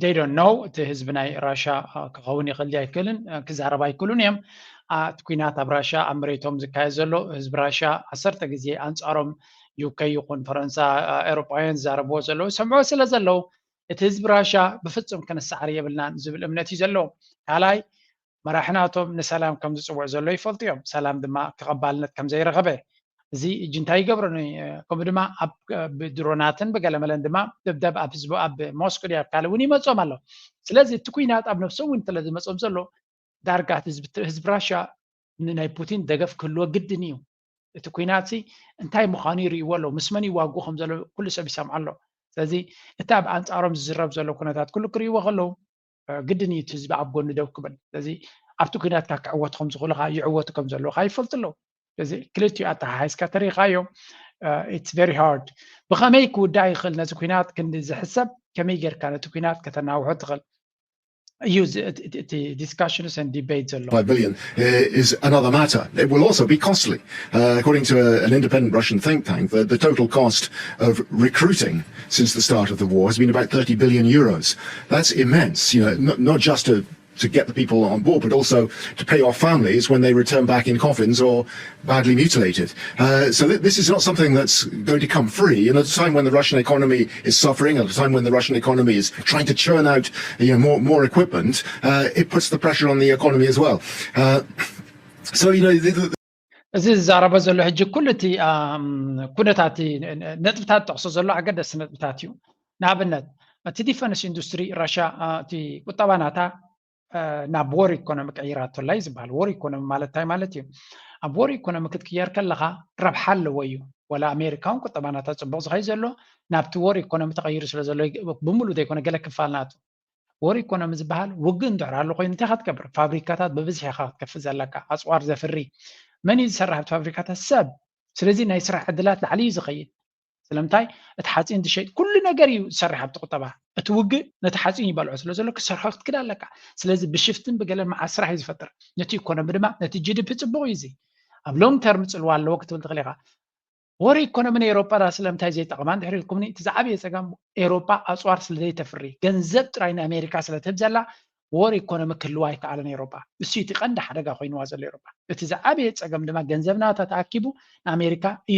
they don't know እቲ ህዝቢ ናይ ራሻ ክኸውን ይኽእል ኣይክእልን ክዛረብ ኣይክእሉን እዮም እቲ ኩናት ኣብ ራሻ ኣብ መሬቶም ዝካየድ ዘሎ ህዝቢ ራሻ ዓሰርተ ግዜ ኣንፃሮም ዩከ ይኹን ፈረንሳ ኤሮጳውያን ዝዛረብዎ ዘለዉ ሰምዖ ስለ ዘለዉ እቲ ህዝቢ ራሻ ብፍፁም ክንሰዓር የብልናን ዝብል እምነት እዩ ዘለዎም ካልኣይ መራሒ ናቶም ንሰላም ከም ዝፅውዕ ዘሎ ይፈልጡ እዮም ሰላም ድማ ተቐባልነት ከም ዘይረኸበ እዚ ሕጂ እንታይ ይገብሮ? ከምኡ ድማ ኣብ ብድሮናትን ብገለመለን ድማ ደብደብ ኣብ ህዝቡ ኣብ ሞስኮ ድያ ኣብ ካልእ እውን ይመጾም ኣሎ። ስለዚ እቲ ኩናት ኣብ ነፍሶም እውን እንተለ ዝመጾም ዘሎ ዳርጋ ህዝቢ ራሻ ንናይ ፑቲን ደገፍ ክህልዎ ግድን እዩ። እቲ ኩናት ሲ እንታይ ምዃኑ ይርእይዎ ኣለዉ፣ ምስ መን ይዋግኡ ከም ዘለዉ ኩሉ ሰብ ይሰምዖ ኣሎ። ስለዚ እቲ ኣብ ኣንጻሮም ዝዝረብ ዘሎ ኩነታት ኩሉ ክርእይዎ ከለዉ ግድን እዩ እቲ ህዝቢ ኣብ ጎኒ ደው ክብል። ስለዚ ኣብቲ ኩናትካ ክዕወቱ ከም ዝኽእሉ ከዓ ይዕወቱ ከም ዘለዉ ከዓ ይፈልጡ ኣለዉ። ስለዚ ክልቲኡ ኣተሓሒዝካ ተሪኻዮ it's very hard። ብኸመይ ክውዳእ ይኽእል ነዚ ኩናት ክንዲ ዝሕሰብ ከመይ ጌርካ ነቲ ኩናት ከተናውሖ ትኽእል? Use discussions and debate a lot. Five billion is another matter. It will also be costly. Uh, according to a, an independent Russian think tank, the, the total cost of recruiting since the start of the war has been about thirty billion euros. That's immense, you know, not, not just to to get the people on board, but also to pay off families when they return back in coffins or badly mutilated. Uh, so th- this is not something that's going to come free. And at a time when the Russian economy is suffering, at a time when the Russian economy is trying to churn out you know, more, more equipment, uh, it puts the pressure on the economy as well. Uh, so, you know, the, the, እዚ ዝዛረቦ ዘሎ ሕጂ ኩሉ እቲ ኩነታት ነጥብታት ጠቕሶ ዘሎ ኣገደሲ ነጥብታት እዩ። ንኣብነት እቲ ዲፈንስ ኢንዱስትሪ ራሻ እቲ ቁጠባ ናታ ናብ ወር ኢኮኖሚ ቀይራቶላ እዩ ዝበሃል። ወር ኢኮኖሚ ማለት እንታይ ማለት እዩ? ኣብ ወር ኢኮኖሚ ክትቅየር ከለኻ ረብሓ ኣለዎ እዩ። ወላ ኣሜሪካ እውን ቁጠባ ናታ ፅቡቕ ዝኸይ ዘሎ ናብቲ ወር ኢኮኖሚ ተቐይሩ ስለ ዘሎ ብምሉ ዘይኮነ ገለ ክፋል ናቱ። ወር ኢኮኖሚ ዝበሃል ውግእ እንድሕር ኣሎ ኮይኑ እንታይ ክትገብር? ፋብሪካታት ብብዝሒ ኢኻ ክትከፍት ዘለካ። ኣፅዋር ዘፍሪ መን እዩ ዝሰርሕ ኣብቲ ፋብሪካታት? ሰብ። ስለዚ ናይ ስራሕ ዕድላት ላዕሊ እዩ ዝኸይድ። ስለምንታይ እቲ ሓፂን ትሸይጥ ኩሉ ነገር እዩ ዝሰርሕ ኣብቲ ቁጠባ። እቲ ውግእ ነቲ ሓፂን ይበልዖ ስለ ዘሎ ክሰርሖ ክትክድ ኣለካ። ስለዚ ብሽፍትን ብገለን መዓት ስራሕ እዩ ዝፈጥር። ነቲ ኢኮኖሚ ድማ ነቲ ጂ ዲ ፒ ፅቡቕ እዩ። እዚ ኣብ ሎንግ ተርም ፅልዋ ኣለዎ ክትብል ትኽእል ኢኻ። ወር ኢኮኖሚ ንኤሮጳ ዳ ስለምንታይ ዘይጠቕማ እንድሕር ኢልኩምኒ፣ እቲ ዝዓበየ ጸገም ኤሮጳ ኣጽዋር ስለ ዘይተፍሪ፣ ገንዘብ ጥራይ ንኣሜሪካ ስለ ትህብ ዘላ ወር ኢኮኖሚ ክህልዋ ኣይከኣለን ኤሮጳ። እሱ እቲ ቀንዲ ሓደጋ ኮይንዋ ዘሎ ኤሮጳ። እቲ ዝዓበየ ጸገም ድማ ገንዘብ ናታ ተኣኪቡ ንኣሜሪካ እዩ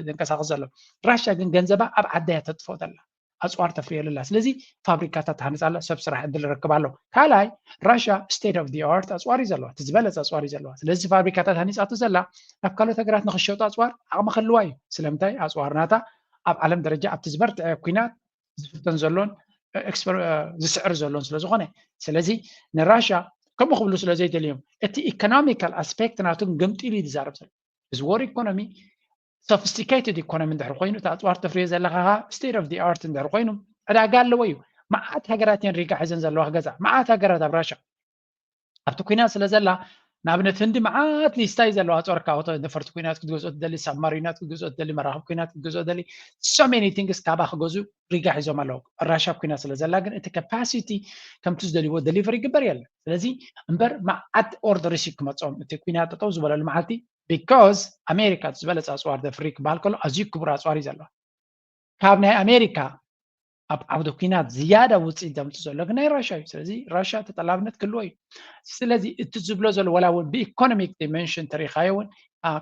ዘንቀሳቕስ ዘሎ። ራሽያ ግን ገንዘባ ኣብ ዓዳ እያ ተጥፍኦ ዘላ፣ ኣጽዋር ተፍርየሉ ኣላ። ስለዚ ፋብሪካታት ትሃንጽ ኣላ፣ ሰብ ስራሕ ዕድል ይረክብ ኣሎ። ካልኣይ ራሽያ state of the art ኣጽዋር እዩ ዘለዋ፣ እቲ ዝበለጸ ኣጽዋር እዩ ዘለዋ። ስለዚ ፋብሪካታት ሃኒጻቶ ዘላ ናብ ካልኦት ሃገራት ንኽሸጡ ኣጽዋር ዓቕሚ ክህልዋ እዩ። ስለምንታይ ኣጽዋር ናታ ኣብ ዓለም ደረጃ ኣብቲ ዝበርትዐ ኩናት ዝፍተን ዘሎን ዝስዕር ዘሎን ስለ ዝኾነ። ስለዚ ንራሽያ ከምኡ ክብሉ ስለ ዘይደልዮም እቲ ኢኮኖሚካል ኣስፔክት ናቶም ገምጢሉ እዩ ዝዛረብ ዘሎ። እዚ ወር ኢኮኖሚ sophisticated ኢኮኖሚ እንድሕር ኮይኑ እቲ ኣፅዋር ተፍርዮ ዘለካ state of the art እንድሕር ኮይኑ ዕዳጋ ኣለዎ እዩ። መዓት ሃገራት እየን ሪጋ ሒዘን ዘለዋ ክገዛ መዓት ሃገራት ኣብ ራሻ ኣብቲ ኩናት ስለ ዘላ ንኣብነት ህንዲ መዓት ሊስታ እዩ ዘለዋ ኣፅዋርካ ነፈርቲ ኩናት ክትገዝኦ ትደሊ ሳብማሪናት ክትገዝኦ ትደሊ መራክብ ኩናት ክትገዝኦ ትደሊ so many things ካባ ክገዙ ሪጋ ሒዞም ኣለዉ ራሻ ኩናት ስለ ዘላ ግን እቲ capacity ከምቲ ዝደልዎ deliver ይግበር የለን ስለዚ እምበር መዓት orders እዩ ክመፅኦም እቲ ኩናት ጠጠው ዝበለሉ መዓልቲ because ኣሜሪካ እቲ ዝበለፀ ኣፅዋር ዘፍሪ ክበሃል ከሎ ኣዝዩ ክቡር ኣፅዋር እዩ ዘለዋ ካብ ናይ ኣሜሪካ ኣብ ዓውዲ ኩናት ዝያዳ ውፅኢት ዘምፅእ ዘሎ ግን ናይ ራሻ እዩ ስለዚ ራሻ ተጠላብነት ክህልዎ እዩ ስለዚ እቲ ዝብሎ ዘሎ ወላ እውን ብኢኮኖሚክ ዲሜንሽን ተሪኻዮ እውን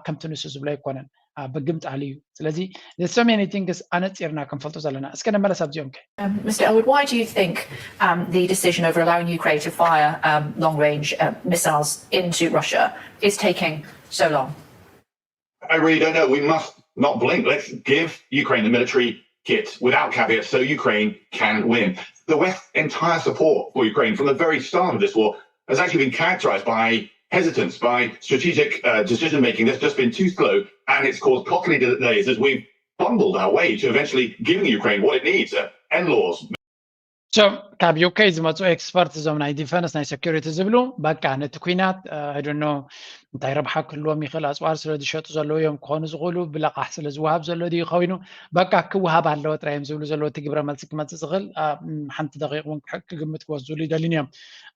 ከምቲ ንሱ ዝብሎ ኣይኮነን ብግምጣል እዩ ስለዚ so many things ኣነፂርና ክንፈልጦ ዘለና እስከ ንመለስ ኣብዚኦም ከ Mr Elwood, why do you think um, the decision over allowing Ukraine to fire um, long range uh, missiles into Russia is taking so long? I really don't know. We must not blink. Let's give Ukraine the military kit without caveats so Ukraine can win. The West's entire support for Ukraine from the very start of this war has actually been characterized by hesitance, by strategic uh, decision making that's just been too slow, and it's caused costly delays as we've bundled our way to eventually giving Ukraine what it needs uh, end laws, so ካብ ዩኬ ዝመፁ ኤክስፐርት እዞም ናይ ዲፈንስ ናይ ሴኩሪቲ ዝብሉ በቃ ነቲ ኩናት ኣይዶኖ እንታይ ረብሓ ክህልዎም ይኽእል ኣፅዋር ስለ ዝሸጡ ዘለዉ እዮም ክኾኑ ዝኽእሉ ብለቃሕ ስለ ዝወሃብ ዘሎ ድዩ ኮይኑ በቃ ክወሃብ ኣለዎ ጥራይ እዮም ዝብሉ ዘለዉ እቲ ግብረ መልሲ ክመፅእ ዝኽእል ሓንቲ ደቂቕ እውን ክግምት ክወስድሉ ይደልን እዮም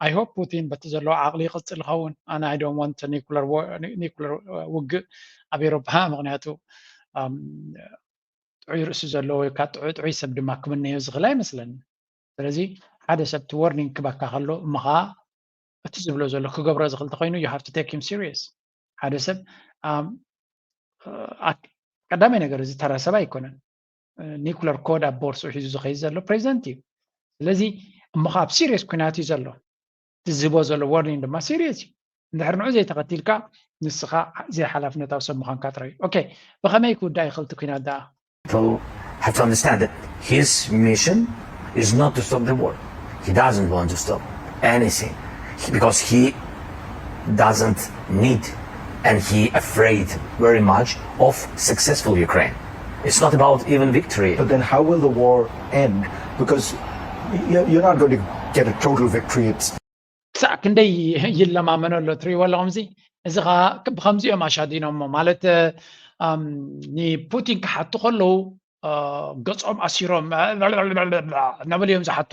I hope ፑቲን በቲ ዘለዎ ዓቕሊ ይቕፅል ይኸውን ኣነ I don't want nuclear ውግእ ኣብ ኤሮፓ ምክንያቱ ጥዑይ ርእሲ ዘለዎ ወይ ከዓ ጥዑይ ጥዑይ ሰብ ድማ ክምነዮ ዝኽእል ኣይመስለኒ ስለዚ ሓደ ሰብ እቲ warning ክበካ ከሎ እሞ ከዓ እቲ ዝብሎ ዘሎ ክገብሮ ዝኽእል ተኮይኑ you have to take him serious ሓደ ሰብ ቀዳማይ ነገር እዚ ተራ ሰብ ኣይኮነን nuclear code ኣብ ቦርሱ ሒዙ ዝኸይድ ዘሎ ፕሬዚደንት እዩ ስለዚ እሞ ከዓ ኣብ serious ኩናት እዩ ዘሎ ዝህቦ ዘሎ warning ድማ serious እዩ እንድሕር ንዑ ዘይተኸቲልካ ንስኻ ዘይሓላፍነታዊ ሰብ ምዃንካ ጥራይ እዩ። ኦኬ፣ ብኸመይ ክውዳእ ይኽእል እቲ ኲናት ደኣ? People have to understand that his mission is not to stop the war. He doesn't want to stop anything because he doesn't need and he afraid very much of successful Ukraine. It's not about even victory. But then how will the war end? Because you're not going to get a total victory. It's ክሳዕ ክንደይ ይለማመኖ ኣሎ ትሪእዎ ኣለኹም። እዚ እዚ ከዓ ብከምዚኦም ኣሻዲኖሞ ማለት ንፑቲን ክሓቱ ከለዉ ገጾም ኣሲሮም እናበሉ እዮም ዝሓቱ።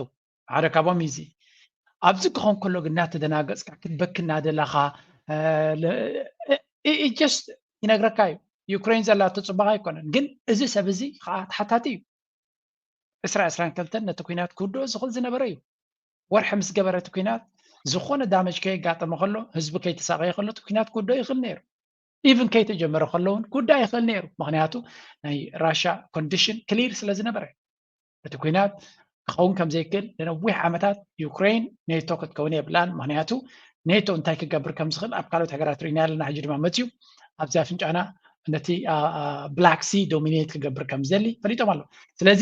ሓደ ካብኦም እዩ እዚ። ኣብዚ ክኾን ከሎ ግን እናተደናገጽካ ክትበኪ እናደለኻ ጀስት ይነግረካ እዩ። ዩክሬን ዘላቶ ጽባቕ ኣይኮነን፣ ግን እዚ ሰብ እዚ ከዓ ተሓታቲ እዩ። ዕስራ ዕስራን ክልተን ነቲ ኲናት ክውድኦ ዝኽእል ዝነበረ እዩ። ወርሒ ምስ ገበረ እቲ ኲናት ዝኾነ ዳመጅ ከየጋጠመ ከሎ ህዝቢ ከይተሳቐየ ከሎ እቲ ኲናት ክውድኦ ይኽእል ነይሩ። ኢቭን ከይተጀመረ ከሎ እውን ክውዳእ ይኽእል ነይሩ። ምኽንያቱ ናይ ራሻ ኮንዲሽን ክሊር ስለ ዝነበረ እቲ ኲናት ክኸውን ከም ዘይክእል ንነዊሕ ዓመታት ዩክሬን ኔቶ ክትከውን የብላን። ምኽንያቱ ኔቶ እንታይ ክገብር ከም ዝኽእል ኣብ ካልኦት ሃገራት ርኢና ኣለና። ሕጂ ድማ መፅዩ ኣብዚ ኣፍንጫና ነቲ ብላክ ሲ ዶሚኔት ክገብር ከም ዝደሊ ፈሊጦም ኣለዉ። ስለዚ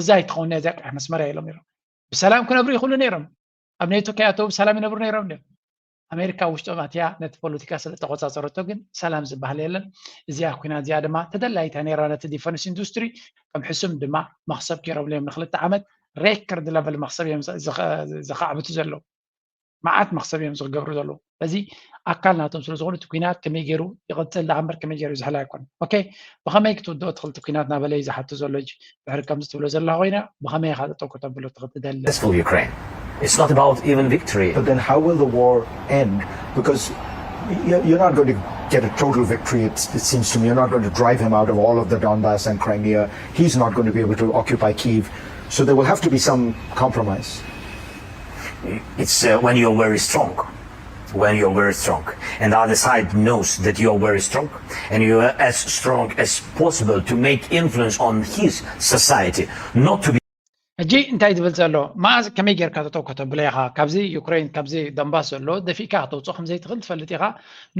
እዛ ኣይትኸውን እዚኣ ቀይሕ መስመር እያ ኢሎም ነይሮም። ብሰላም ክነብሩ ይኽእሉ ነይሮም። ኣብ ኔቶ ከይኣተዉ ብሰላም ይነብሩ ነይሮም ድዮም? ኣሜሪካ ውሽጦም ኣትያ ነቲ ፖለቲካ ስለ ተቆፃፀረቶ ግን ሰላም ዝበሃል የለን። እዚኣ ኩናት እዚኣ ድማ ተደላይታ ነይራ ነቲ ዲፈንስ ኢንዱስትሪ ከም ሕሱም ድማ መኽሰብ ገይሮምሉ እዮም። ንክልተ ዓመት ሬከርድ ለቨል መኽሰብ እዮም ዘ- ዘኸ- ዘኻዕብቱ ዘለዉ። መዓት መኽሰብ እዮም ዝገብሩ ዘለዉ። በዚ ኣካል ናቶም ስለ ዝኾኑ እቲ ኩናት ከመይ ገይሩ ይቕፅል ደኣ እምበር ከመይ ገይሩ ይዝሕል ኣይኮነን። ኦኬ፣ ብኸመይ ክትውድኦ ትኽእል እቲ ኩናት ናበለ እዩ ዝሓቱ ዘሎ ሕጂ። ድሕሪ ከምዚ ትብሎ ዘለኻ ኮይና ብኸመይ ኢኻ ጠጠው ከተብሎ ትኽእል ትደሊ? Successful Ukraine. It's not about even victory. But then how will the war end? Because you're you're not going to get a total victory, it, it seems to me. You're not going to drive him out of all of the Donbass and Crimea. He's not going to be able to occupy Kyiv. So there will have to be some compromise. It's uh, when you're very strong. When you're very strong. And the other side knows that you're very strong. And you're as strong as possible to make influence on his society. Not to be ሕጂ እንታይ ዝብል ዘሎ? መዓዝ ከመይ ጌርካ ተጠው ከተብሎ ኢኻ? ካብዚ ዩክሬን ካብዚ ዶንባስ ዘሎ ደፊእካ ከተውፅኦ ከም ዘይትኽእል ትፈልጥ ኢኻ።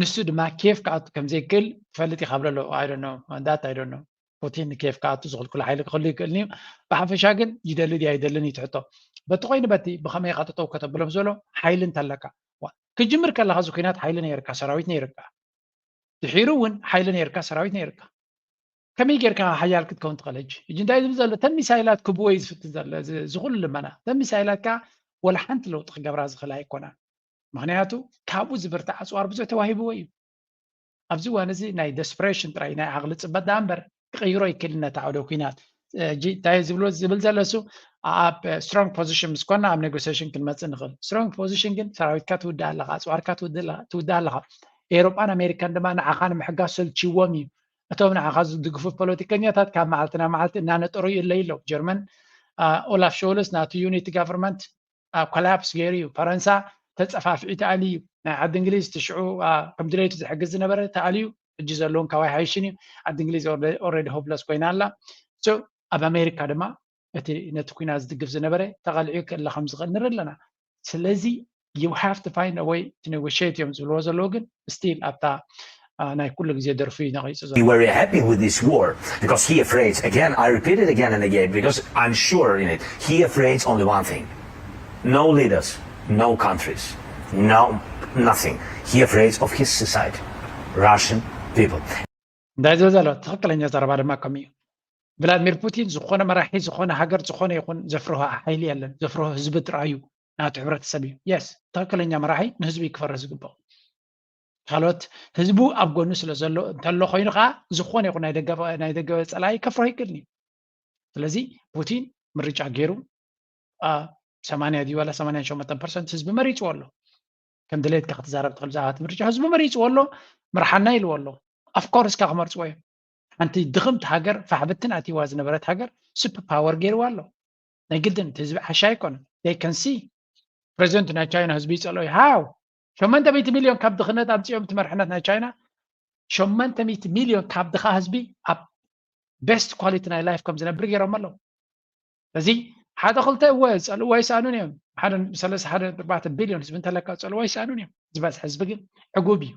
ንሱ ድማ ኬፍ ክኣቱ ከም ዘይክእል ትፈልጥ ኢኻ ብለሎ። I don't know that I don't know። ፑቲን ንኬፍ ክኣቱ ዝኽልክሎ ሓይሊ ክህሉ ይኽእል እዩ። ብሓፈሻ ግን ይደሊ ድዩ ኣይደልን እዩ እቲ ሕቶ። በቲ ኮይኑ በቲ ብኸመይ ኢኻ ጠጠው ከተብሎም ዘሎ ሓይሊ እንተለካ። ዋ፣ ክጅምር ከለኻ እዚ ኩናት ሓይሊ ነይርካ፣ ሰራዊት ነይርካ። ድሒሩ እውን ሓይሊ ነይርካ፣ ሰራዊት ነይርካ። ከመይ ጌርካ ሓያል ክትከውን ትኽእል? ሕጂ ሕጂ እንታይ ዝብል ዘሎ? እተን ሚሳይላት ክብወይ ዝፍትን ዘሎ እዚ እዚ ኩሉ ልመና። እተን ሚሳይላት ከዓ ወላ ሓንቲ ለውጢ ክገብራ ዝኽእል ኣይኮናን። ምኽንያቱ ካብኡ ዝብርታዕ ኣፅዋር ብዙሕ ተዋሂብዎ እዩ። ኣብዚ እዋን እዚ ናይ ደስፕሬሽን ጥራይ ናይ ዓቕሊ ፅበት ደኣ እምበር ክቕይሮ ኣይክእልን ነቲ ዓውደ ኲናት። ሕጂ እንታይ ዝብሎ ዝብል ዘሎ እሱ ኣብ ስትሮንግ ፖዚሽን ምስ ኮና ኣብ ኔጎሲሽን ክንመፅእ ንኽእል። ስትሮንግ ፖዚሽን ግን ሰራዊትካ ትውድእ ኣለኻ፣ ኣፅዋርካ ትውድእ ኣለኻ። ኤውሮጳን ኣሜሪካን ድማ ንዓኻ ንምሕጋዝ ሰልችዎም እዩ። እቶም ንዓኻ ዝድግፉ ፖለቲከኛታት ካብ መዓልቲ ናብ መዓልቲ እናነጠሩ ይእለዩ ኣለዉ። ጀርመን ኦላፍ ሾልስ ናቱ ዩኒቲ ጋቨርንመንት ኮላፕስ ገይሩ እዩ። ፈረንሳ ተፀፋፊዑ ተኣልዩ እዩ። ናይ ዓዲ እንግሊዝ ትሽዑ ከም ድሌቱ ዝሕግዝ ዝነበረ ተኣልዩ ሕጂ ዘለውን ካባይ ሓይሽን እዩ። ዓዲ እንግሊዝ ኦልሬዲ ሆፕለስ ኮይና ኣላ። ኣብ ኣሜሪካ ድማ እቲ ነቲ ኩናት ዝድግፍ ዝነበረ ተቐሊዑ ክእለ ከም ዝኽእል ንርኢ ኣለና። ስለዚ you have to find a way to negotiate እዮም ዝብልዎ ዘለዉ ግን ስቲል ኣብታ ናይ ኩሉ ግዜ ደርፉ እዩ ነቒፁ ዘሎ። Be very happy with this war because he afraid again. I repeat it again and again because I'm sure in it. He afraid only one thing: no leaders, no countries, no nothing. He afraid of his society, Russian people. እንታይ ዝብል ዘሎ ትኽክለኛ ዘረባ ድማ ከምኡ እዩ። ቭላድሚር ፑቲን ዝኾነ መራሒ ዝኾነ ሃገር ዝኾነ ይኹን ዘፍርሆ ሓይሊ የለን። ዘፍርሆ ህዝቢ ጥራዩ ናቱ ሕብረተሰብ እዩ። የስ ትኽክለኛ መራሒ ንህዝቢ ክፈርህ ዝግብኦ። ካልኦት ህዝቡ ኣብ ጎኑ ስለ ዘሎ እንተሎ ኮይኑ ከዓ ዝኾነ ይኹን ናይ ደገ ፀላኢ ከፍርሆ ይክእልን እዩ። ስለዚ ፑቲን ምርጫ ገይሩ ሰማንያ ድዩ ዋላ ሰማንያን ሸሞንተን ፐርሰንት ህዝቢ መሪፅዎ ኣሎ። ከም ድሌትካ ክትዛረብ ትኽእል ብዛዕባ እቲ ምርጫ ህዝቢ መሪፅዎ ኣሎ። ምርሓና ኢልዎ ኣሎ። ኣፍኮርስ ካ ክመርፅዎ እዮም። ሓንቲ ድኽምቲ ሃገር ፋሕብትን ኣትይዋ ዝነበረት ሃገር ሱፐር ፓወር ገይርዋ ኣሎ። ናይ ግድን እቲ ህዝቢ ዓሻ ኣይኮነን። They can see ፕሬዚደንት ናይ ቻይና ህዝቢ ይፀልኦ እዩ። ሃው ሸሞንተ ሚእቲ ሚልዮን ካብ ድኽነት ኣምፅኦም እቲ መርሕነት ናይ ቻይና ሸሞንተ ሚእቲ ሚልዮን ካብ ድኻ ህዝቢ ኣብ ቤስት ኳሊቲ ናይ ላይፍ ከም ዝነብር ገይሮም ኣለዉ። ስለዚ ሓደ ክልተ እወ ዝፀልእዎ ኣይሰኣኑን እዮም። ሓደ ሰለስተ ሓደ ኣርባዕተ ቢልዮን ህዝቢ እንተለካ ዝፀልእዎ ኣይሰኣኑን እዮም። ዝበዝሐ ህዝቢ ግን ዕጉብ እዩ።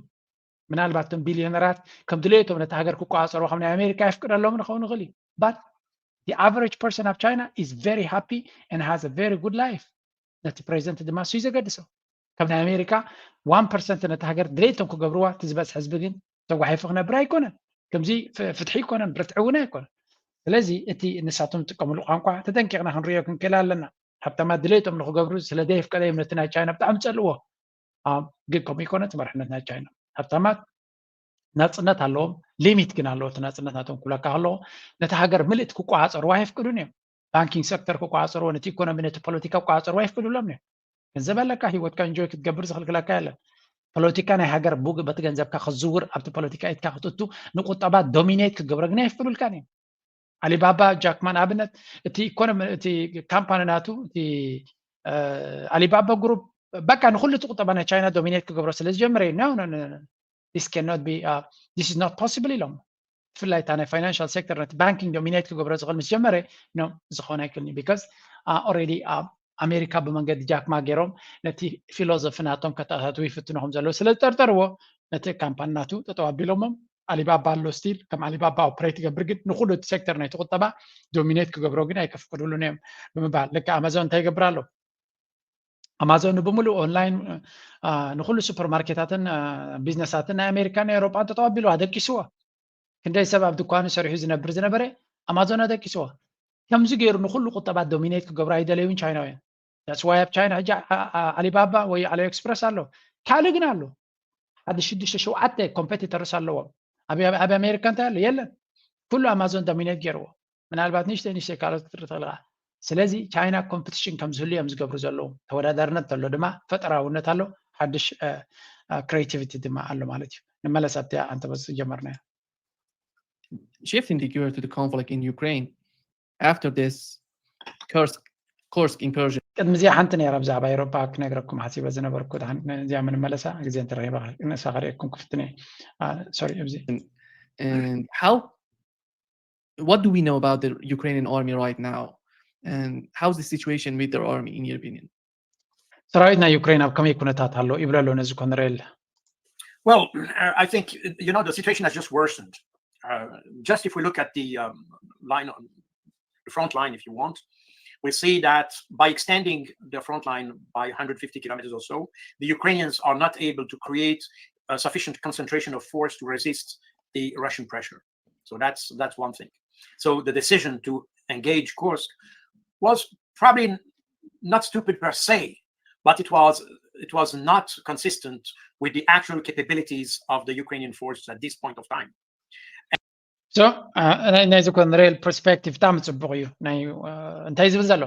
ምናልባት እቶም ቢልዮነራት ከም ድሌቶም ነቲ ሃገር ክቆፃፀርዎ ከም ናይ ኣሜሪካ የፍቅደሎም ንኸውን ይኽእል እዩ። But the average person ኣብ ቻይና is very happy and has a very good life። ነቲ ፕሬዚደንት ድማ እሱ እዩ ዘገድሶ። ከም ናይ ኣሜሪካ ዋን ፐርሰንት ነቲ ሃገር ድሌቶም ክገብርዋ፣ እቲ ዝበዝሐ ህዝቢ ግን ተጓሒፉ ክነብር ኣይኮነን። ከምዚ ፍትሒ ኣይኮነን፣ ርትዒ እውን ኣይኮነን። ስለዚ እቲ ንሳቶም ዝጥቀምሉ ቋንቋ ተጠንቂቕና ክንሪኦ ክንክእል ኣለና። ሃብታማት ድሌቶም ንክገብሩ ስለ ዘየፍቀደ እዮም ነቲ ናይ ቻይና ብጣዕሚ ዝፀልእዎ። ግን ከምኡ ይኮነ እቲ መርሕነት ናይ ቻይና። ሃብታማት ናፅነት ኣለዎም፣ ሊሚት ግን ኣለዎ። እቲ ናፅነት ናቶም ክብለካ ከለዎ ነቲ ሃገር ምልእቲ ክቆፃፀርዋ ኣይፍቅዱን እዮም። ባንኪንግ ሴክተር ክቆፃፀርዎ፣ ነቲ ኢኮኖሚ ነቲ ፖለቲካ ክቆፃፀርዎ ኣይፍቅዱሎም እዮም። ገንዘብ ኣለካ፣ ሂወትካ እንጆይ ክትገብር ዝኽልክለካ የለን። ፖለቲካ ናይ ሃገር ቡግ በቲ ገንዘብካ ክትዝውር ኣብቲ ፖለቲካ ኢድካ ክትእቱ ንቁጠባ ዶሚኔት ክትገብሮ ግን ኣይፍቅዱልካን እዮም። ኣሊባባ ጃክማ ንኣብነት እቲ ኢኮኖሚ እቲ ካምፓኒ ናቱ እቲ ኣሊባባ ግሩፕ በቃ ንኩሉ እቲ ቁጠባ ናይ ቻይና ዶሚኔት ክገብሮ ስለ ዝጀመረ እዩ no no no this cannot be this is not possible ኢሎም። ብፍላይ እታ ናይ ፋይናንሻል ሴክተር ነቲ ባንኪንግ ዶሚኔት ክገብሮ ዝኽእል ምስ ጀመረ no ዝኸውን ኣይክእልን እዩ። ቢካዝ ኦልሬዲ ኣብ ኣሜሪካ ብመንገዲ ጃክማ ገይሮም ነቲ ፊሎዞፊ ናቶም ከተኣታትዉ ይፍትኑ ከም ዘለዉ ስለ ዝጠርጠርዎ ነቲ ካምፓኒ ናቱ ጠጠው ኣቢሎሞም። ኣሊባባ ኣሎ ስቲል ከም ኣሊባባ ኦፕሬት ይገብር ግን ንኩሉ እቲ ሴክተር ናይቲ ቁጠባ ዶሚኔት ክገብሮ ግን ኣይከፍቅዱሉን እዮም ብምባል ልክዕ ኣማዞን እንታይ ይገብር ኣሎ? ኣማዞን ብምሉእ ኦንላይን ንኩሉ ሱፐርማርኬታትን ቢዝነሳትን ናይ ኣሜሪካን ናይ ኤውሮጳን ጠጠው ኣቢሉ ኣደቂስዎ። ክንደይ ሰብ ኣብ ድኳኑ ሰሪሑ ዝነብር ዝነበረ ኣማዞን ኣደቂስዎ። ከምዚ ገይሩ ንኩሉ ቁጠባ ዶሚኔት ክገብሩ ኣይደለዩን ቻይናውያን። That's why ኣብ ቻይና ሕጂ ኣሊባባ ወይ ኣሊኤክስፕረስ ኣሎ። ካልእ ግን ኣሎ። ሓደ ሽዱሽተ ሸውዓተ ኮምፔቲተርስ ኣለዎም። ኣብ ኣሜሪካ እንታይ ኣሎ? የለን። ኩሉ ኣማዞን ዶሚኔት ገይርዎ። ምናልባት ንእሽተይ ንእሽተይ ካልኦት ክትርኢ ትኽእል ኢኻ። ስለዚ ቻይና ኮምፒቲሽን ከም ዝህሉ እዮም ዝገብሩ ዘለዉ። ተወዳዳርነት ኣሎ ድማ ፈጠራውነት ኣሎ፣ ሓድሽ ክሬቲቪቲ ድማ ኣሎ ማለት እዩ። ንመለስ ኣብቲ ኣንተ ዝጀመርናዮ። Shifting the gear to the conflict in Ukraine, after this Kursk, Kursk incursion. ቅድሚ እዚኣ ሓንቲ ነይራ ብዛዕባ ኤውሮጳ ክነግረኩም ሓሲበ ዝነበርኩ እዚኣ ምንመለሳ ግዜ እንተረኺባ ንሳ ከርእየኩም ክፍትን እየ። ሶሪ ኣብዚ And how, what do we know about the Ukrainian army right now? And how's the situation with their army, in your opinion? ሰራዊት ናይ ዩክሬን ኣብ ከመይ ኩነታት ኣሎ ይብሎ ኣሎ ነዚ ኮነሬል? Well, uh, I think you know the situation has just worsened. Uh, just if we look at the um, line, on the front line, if you want, we see that by extending the front line by one hundred fifty kilometers or so, the Ukrainians are not able to create a sufficient concentration of force to resist the Russian pressure. So that's that's one thing. So the decision to engage Kursk was probably not stupid per se, but it was it was not consistent with the actual capabilities of the Ukrainian forces at this point of time. So ናይዚ ኮነሬል ፐርስፔክቲቭ ብጣዕሚ ፅቡቅ እዩ። ናይ እንታይ ዝብል ዘሎ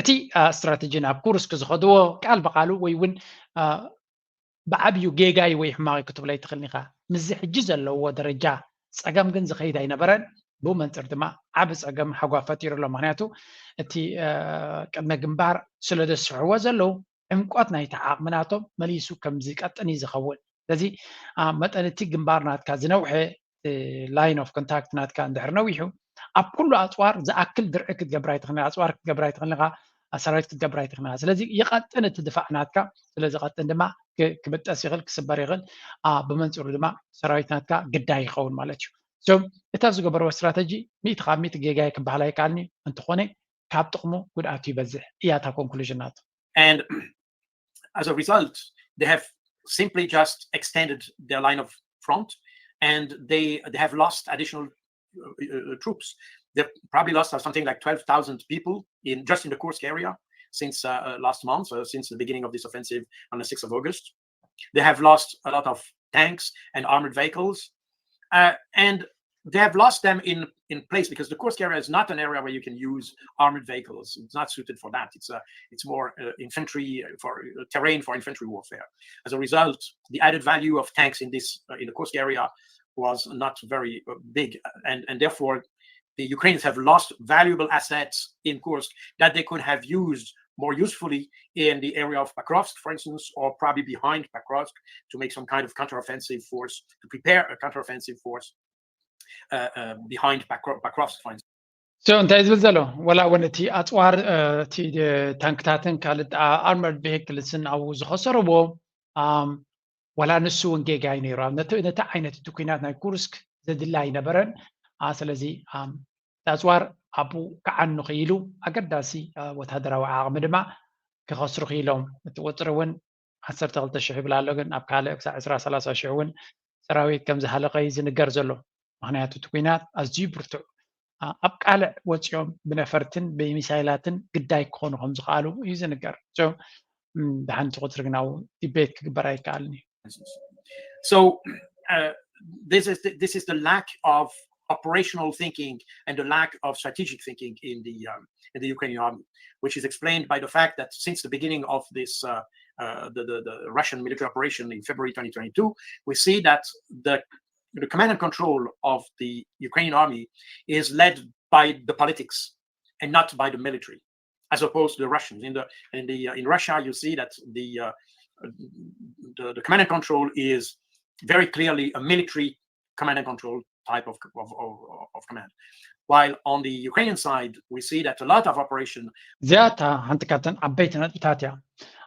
እቲ ስትራቴጂ ናብ ኩርስክ ዝኸድዎ ቃል ብቃሉ ወይ እውን ብዓብዩ ጌጋይ ወይ ሕማቂ ክትብሎ ኣይትኽእልን ኢኻ። ምስዚ ሕጂ ዘለዎ ደረጃ ፀገም ግን ዝኸይድ ኣይነበረን። ብኡ መንፅር ድማ ዓቢ ፀገም ሓጓ ፈጢሩ ኣሎ። ምክንያቱ እቲ ቅድመ ግንባር ስለ ዘስፍሕዎ ዘለዉ ዕምቆት ናይቲ ዓቕሚ ናቶም መሊሱ ከም ዝቀጥን እዩ ዝኸውን። ስለዚ መጠን እቲ ግንባር ናትካ ዝነውሐ ላይን ኦፍ ኮንታክት ናትካ እንድሕር ነዊሑ ኣብ ኩሉ ኣፅዋር ዝኣክል ድርዒ ክትገብር ኣይትኽእልን፣ ኣፅዋር ክትገብር ኣይትኽእልን ኢኻ፣ ሰራዊት ክትገብር ኣይትኽእልን ኢኻ። ስለዚ ይቐጥን እቲ ድፋዕ ናትካ፣ ስለ ዝቐጥን ድማ ክብጠስ ይኽእል፣ ክስበር ይኽእል። ብመንፅሩ ድማ ሰራዊት ናትካ ግዳይ ይኸውን ማለት እዩ። So እቲ ኣብ ዝገበርዎ ስትራተጂ ሚእቲ ካብ ሚእቲ ጌጋ ክበሃል ኣይከኣልን እዩ፣ እንተኾነ ካብ ጥቕሙ ጉድኣቱ ይበዝሕ እያ እታ ኮንክሉዥን ናቱ። And as a result, they have simply just extended their line of front, and they they have lost additional uh, uh, troops. They've probably lost uh, something like twelve thousand people in just in the Kursk area since uh, uh, last month, uh, since the beginning of this offensive on the sixth of August. They have lost a lot of tanks and armored vehicles, uh, and they have lost them in in place because the Kursk area is not an area where you can use armored vehicles. It's not suited for that. It's a it's more uh, infantry uh, for uh, terrain for infantry warfare. As a result, the added value of tanks in this uh, in the Kursk area was not very uh, big, and and therefore the Ukrainians have lost valuable assets in Kursk that they could have used more usefully in the area of Pokrovsk, for instance, or probably behind Pokrovsk to make some kind of counteroffensive force, to prepare a counteroffensive force uh, uh, behind Pokrovsk, for instance. So እንታይ ዝብል ዘሎ? ወላ እውን እቲ ኣፅዋር እቲ ታንክታትን ካልእ ኣርመርድ ቬሂክልስን ኣብኡ ዝኸሰርዎ፣ ወላ ንሱ እውን ጌጋ እዩ ነይሩ። ነቲ ዓይነት እቲ ኩናት ናይ ኩርስክ ዘድሊ ኣይነበረን። ስለዚ ኣፅዋር ኣብኡ ክዓኑ ክኢሉ፣ ኣገዳሲ ወታደራዊ ዓቕሚ ድማ ክኸስሩ ክኢሎም። እቲ ቁፅሪ እውን ዓሰርተ ክልተ ሽሕ ይብል ኣሎ፣ ግን ኣብ ካልእ ክሳዕ ዕስራ ሰላሳ ሽሕ እውን ሰራዊት ከም ዝሃለቐ እዩ ዝንገር ዘሎ። ምክንያቱ እቲ ኩናት ኣዝዩ ብርቱዕ፣ ኣብ ቃልዕ ወፂኦም ብነፈርትን ብሚሳይላትን ግዳይ ክኾኑ ከም ዝኽኣሉ እዩ ዝንገር። ደሓንቲ ቁፅሪ ግን ኣብኡ ዲቤት ክግበር ኣይከኣልን እዩ። So uh, this is the, this is the lack of operational thinking and the lack of strategic thinking in the um, in the Ukrainian army, which is explained by the fact that since the beginning of this uh, uh, the, the, the Russian military operation in February twenty twenty-two, we see that the the command and control of the Ukrainian army is led by the politics and not by the military, as opposed to the Russians. In the in the uh, in Russia, you see that the, uh, the the command and control is very clearly a military command and control type of of, of, of command. While on the Ukrainian side, we see that a lot of operation እዚኣ እታ ሓንቲ ካብተን ዓበይቲ ነጥብታት እያ።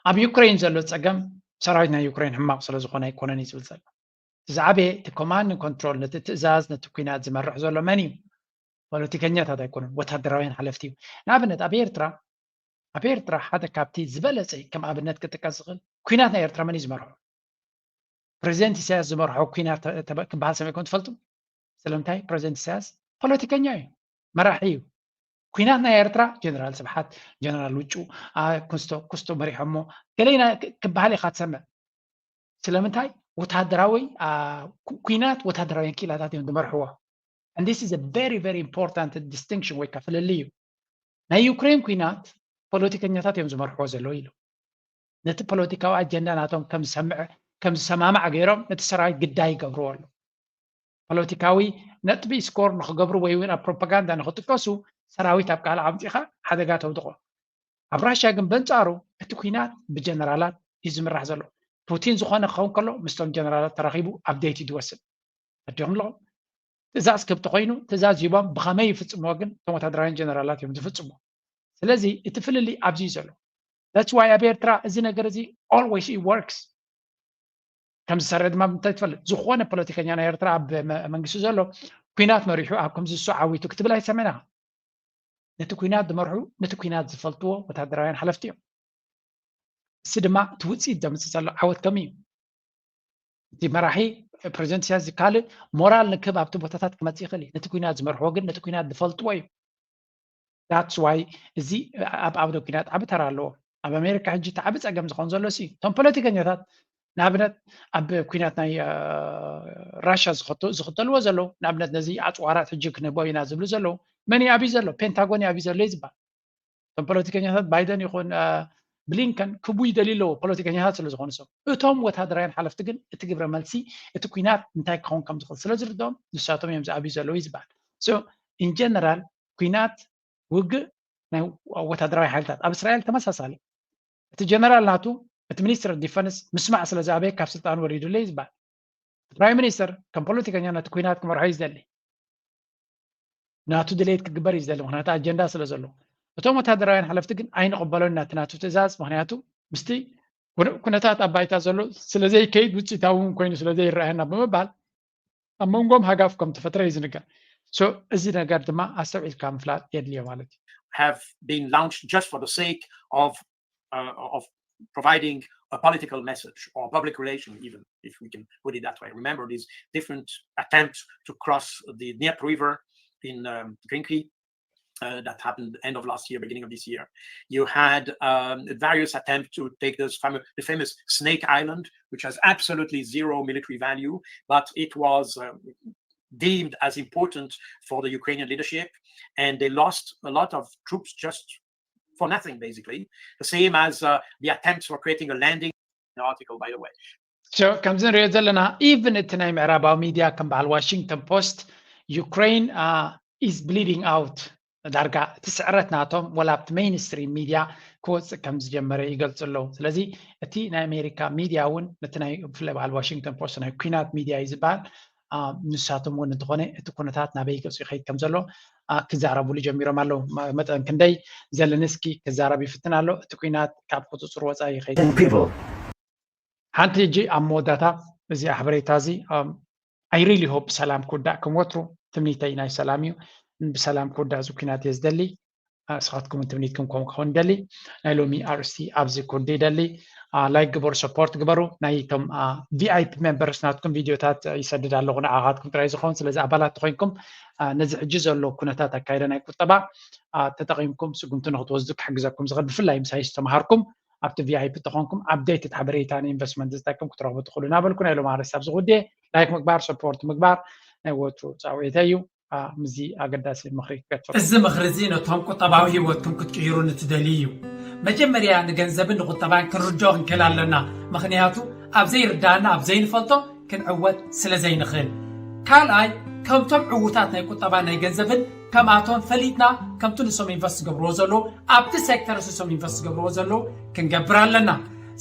ኣብ ዩክሬን ዘሎ ፀገም ሰራዊት ናይ ዩክሬን ሕማቕ ስለ ዝኾነ ኣይኮነን እዩ ዝብል ዘሎ። እቲ ዝዓበየ እቲ ኮማንድ ኮንትሮል፣ ነቲ ትእዛዝ፣ ነቲ ኩናት ዝመርሕ ዘሎ መን እዩ? ፖለቲከኛታት ኣይኮኑን፣ ወታደራውያን ሓለፍቲ እዩ። ንኣብነት ኣብ ኤርትራ ኣብ ኤርትራ ሓደ ካብቲ ዝበለፀ ከም ኣብነት ክጥቀስ ዝኽእል ኩናት ናይ ኤርትራ መን እዩ ዝመርሖ? ፕሬዚደንት ኢሳያስ ዝመርሖ ኩናት ክበሃል ሰሚዕኩም ትፈልጡ? ስለምንታይ? ፕሬዚደንት ኢሳያስ ፖለቲከኛ እዩ፣ መራሒ እዩ። ኩናት ናይ ኤርትራ ጀነራል ስብሓት፣ ጀነራል ውጩ፣ ኩስቶ ኩስቶ መሪሖሞ ገለና ክበሃል ኢኻ ትሰምዕ። ስለምንታይ? ወታደራዊ ኩናት ወታደራውያን ክኢላታት እዮም ዝመርሕዎ። And this is a very very important distinction ወይ ከዓ ፍልልይ እዩ። ናይ ዩክሬን ኩናት ፖለቲከኛታት እዮም ዝመርሕዎ ዘለዉ ኢሉ ነቲ ፖለቲካዊ ኣጀንዳ ናቶም ከም ዝሰምዕ ከም ዝሰማማዕ ገይሮም ነቲ ሰራዊት ግዳይ ይገብርዎ ኣለዉ። ፖለቲካዊ ነጥቢ ስኮር ንክገብሩ ወይ እውን ኣብ ፕሮፓጋንዳ ንክጥቀሱ ሰራዊት ኣብ ቃልዕ ኣምፂኻ ሓደጋ ተውድቖ። ኣብ ራሽያ ግን በንፃሩ እቲ ኩናት ብጀነራላት እዩ ዝምራሕ ዘሎ። ፑቲን ዝኾነ ክኸውን ከሎ ምስቶም ጀነራላት ተራኺቡ ኣብዴት እዩ ዝወስድ። ኣዲኹም ኣለኹም ትእዛዝ ክብ ተኮይኑ ትእዛዝ ሂቦም ብኸመይ ይፍፅምዎ ግን እቶም ወታደራውያን ጀነራላት እዮም ዝፍፅምዎ። ስለዚ እቲ ፍልልይ ኣብዚ እዩ ዘሎ። That's why ኣብ ኤርትራ እዚ ነገር እዚ always it works ከም ዝሰርሕ ድማ እንታይ ትፈልጥ። ዝኾነ ፖለቲከኛ ናይ ኤርትራ ኣብ መንግስቲ ዘሎ ኩናት መሪሑ ኣብ ከምዚ እሱ ዓዊቱ ክትብል ኣይሰምዕና። ነቲ ኩናት ዝመርሑ ነቲ ኩናት ዝፈልጥዎ ወታደራውያን ሓለፍቲ እዮም። እዚ ድማ እቲ ውፅኢት ዘምፅእ ዘሎ ዓወት ከም እዩ። እቲ መራሒ ፕሬዚደንት ኢሳያስ ካልእ ሞራል ንክብ ኣብቲ ቦታታት ክመፅእ ይኽእል እዩ። ነቲ ኩናት ዝመርሕዎ ግን ነቲ ኩናት ዝፈልጥዎ እዩ። That's why እዚ ኣብ ዓውደ ኩናት ዓቢ ተራ ኣለዎ። ኣብ ኣሜሪካ ሕጂ እቲ ዓቢ ፀገም ዝኾን ዘሎ ሲ እቶም ፖለቲከኛታት ንኣብነት ኣብ ኩናት ናይ ራሽያ ዝኽተልዎ ዘለዉ ንኣብነት ነዚ ኣፅዋራት ሕጂ ክንህቦ ኢና ዝብሉ ዘለዉ መን እዩ ኣብዩ ዘሎ? ፔንታጎን እዩ ኣብዩ ዘሎ እዩ ዝበሃል። እቶም ፖለቲከኛታት ባይደን ይኹን ብሊንከን ክቡ ይደልዩ ኣለዎ ፖለቲከኛታት ስለ ዝኾኑ ሰብ እቶም ወታደራውያን ሓለፍቲ ግን እቲ ግብረ መልሲ እቲ ኩናት እንታይ ክኸውን ከም ዝኽእል ስለ ዝርድኦም ንሳቶም እዮም ዝኣብዩ ዘለዉ እዩ ዝበሃል። So in general ኩናት ውግእ ናይ ወታደራዊ ሓይልታት ኣብ እስራኤል ተመሳሳሊ እቲ ጀነራል ናቱ እቲ ሚኒስትር ዲፈንስ ምስማዕ ስለ ዝኣበየ ካብ ስልጣን ወሪዱለይ ዝበሃል ፕራይም ሚኒስተር ከም ፖለቲከኛ ነቲ ኩናት ክመርሖ እዩ ዝደሊ ናቱ ድሌት ክግበር እዩ ዝደሊ ምክንያቱ ኣጀንዳ ስለ ዘሎ እቶም ወታደራውያን ሓለፍቲ ግን ኣይንቕበሎን ናቲ ናቱ ትእዛዝ ምክንያቱ ምስቲ ኩነታት ኣብ ባይታ ዘሎ ስለዘይከይድ ውፅኢታዊ እውን ኮይኑ ስለዘይረኣየና ብምባል ኣብ መንጎም ሃጋፍ ከም ተፈጥረ እዩ ዝንገር። So እዚ ነገር ድማ ኣስተውዒልካ ምፍላጥ የድልዮ ማለት እዩ። have been launched just for the sake of uh, of providing a political message or public relation, even if we can put it that way. Remember these different attempts to cross the Dnieper River in um, Grinki uh, that happened end of last year, beginning of this year. You had um, various attempts to take this fam- the famous Snake Island, which has absolutely zero military value, but it was um, deemed as important for the Ukrainian leadership, and they lost a lot of troops just for nothing, basically. The same as uh, the attempts for creating a landing article, by the way. ከምዚ ንሪኦ ዘለና ኢቭን እቲ ናይ ምዕራባዊ ሚድያ ከም በዓል ዋሽንግተን ፖስት ዩክሬን is bleeding out ዳርጋ እቲ ስዕረት ናቶም ወላ ኣብቲ ሜይንስትሪም ሚድያ ክወፅእ ከም ዝጀመረ ይገልፁ ኣለዉ። ስለዚ እቲ ናይ ኣሜሪካ ሚድያ እውን ነቲ ናይ ብፍላይ በዓል ዋሽንግተን ፖስት ናይ ኩናት ሚድያ እዩ ዝበሃል ንሳቶም እውን እንተኾነ እቲ ኩነታት ናበይ ገፁ ይኸይድ ከም ዘሎ ክዛረብሉ ጀሚሮም ኣለዉ። መጠን ክንደይ ዘለንስኪ ክዛረብ ይፍትን ኣሎ፣ እቲ ኩናት ካብ ቁፅፅር ወፃኢ ይኸይድ። ሓንቲ ሕጂ ኣብ መወዳእታ እዚ ሓበሬታ እዚ I really hope ብሰላም ክውዳእ፣ ከም ወትሩ ትምኒተይ ናይ ሰላም እዩ። ብሰላም ክውዳእ እዚ ኩናት እየ ዝደሊ። ንስኻትኩም ትምኒትኩም ከምኡ ክኸውን ይደሊ። ናይ ሎሚ ኣርእስቲ ኣብዚ ክውድእ ይደሊ። ላይክ ግበሩ፣ ሰፖርት ግበሩ። ናይቶም ቪኣይፒ ሜምበርስ ናትኩም ቪድዮታት ይሰድድ ኣለኹ ንዓኻትኩም ጥራይ ዝኸውን። ስለዚ ኣባላት ተኾይንኩም ነዚ ሕጂ ዘሎ ኩነታት ኣካይደ ናይ ቁጠባ ተጠቒምኩም ስጉምቲ ንክትወስዱ ክሕግዘኩም ዝኽእል፣ ብፍላይ ምሳይ ዝተምሃርኩም ኣብቲ ቪኣይፒ ተኾንኩም ኣፕዴትድ ሓበሬታ ንኢንቨስትመንት ዝጠቅም ክትረኽቡ ትኽእሉ እናበልኩ ናይ ሎም ኣርእስቲ ኣብዚ ክውድእ። ላይክ ምግባር፣ ሰፖርት ምግባር ናይ ወትሩ ፃውዒተ እዩ። ምስዚ ኣገዳሲ ምኽሪ ክትፈ እዚ ምኽሪ እዚ ነቶም ቁጠባዊ ህይወትኩም ክትቅይሩ ንትደልዩ እዩ። መጀመርያ ንገንዘብን ንቁጠባን ክንርድኦ ክንክእል ኣለና። ምኽንያቱ ኣብ ዘይርዳእና ኣብ ዘይንፈልጦ ክንዕወት ስለ ዘይንኽእል። ካልኣይ ከምቶም ዕዉታት ናይ ቁጠባ ናይ ገንዘብን ከምኣቶም ፈሊጥና ከምቲ ንሶም ኢንቨስት ዝገብርዎ ዘለዉ ኣብቲ ሴክተር ንሶም ኢንቨስት ዝገብርዎ ዘለዉ ክንገብር ኣለና።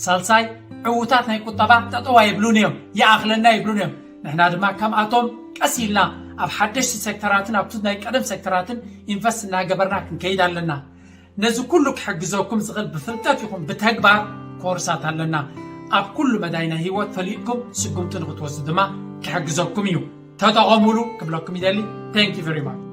ሳልሳይ ዕዉታት ናይ ቁጠባ ጠጠዋ ይብሉን እዮም፣ ይኣኽለና ይብሉን እዮም። ንሕና ድማ ከምኣቶም ቀስ ኢልና ኣብ ሓደሽቲ ሴክተራትን ኣብቲ ናይ ቀደም ሴክተራትን ኢንቨስት እናገበርና ክንከይድ ኣለና። ነዚ ኩሉ ክሕግዘኩም ዝኽእል ብፍልጠት ይኹን ብተግባር ኮርሳት ኣለና። ኣብ ኩሉ መዳይ ናይ ህይወት ፈሊጥኩም ስጉምቲ ንክትወስዱ ድማ ክሕግዘኩም እዩ። ተጠቐሙሉ ክብለኩም ይደሊ። Thank you very much።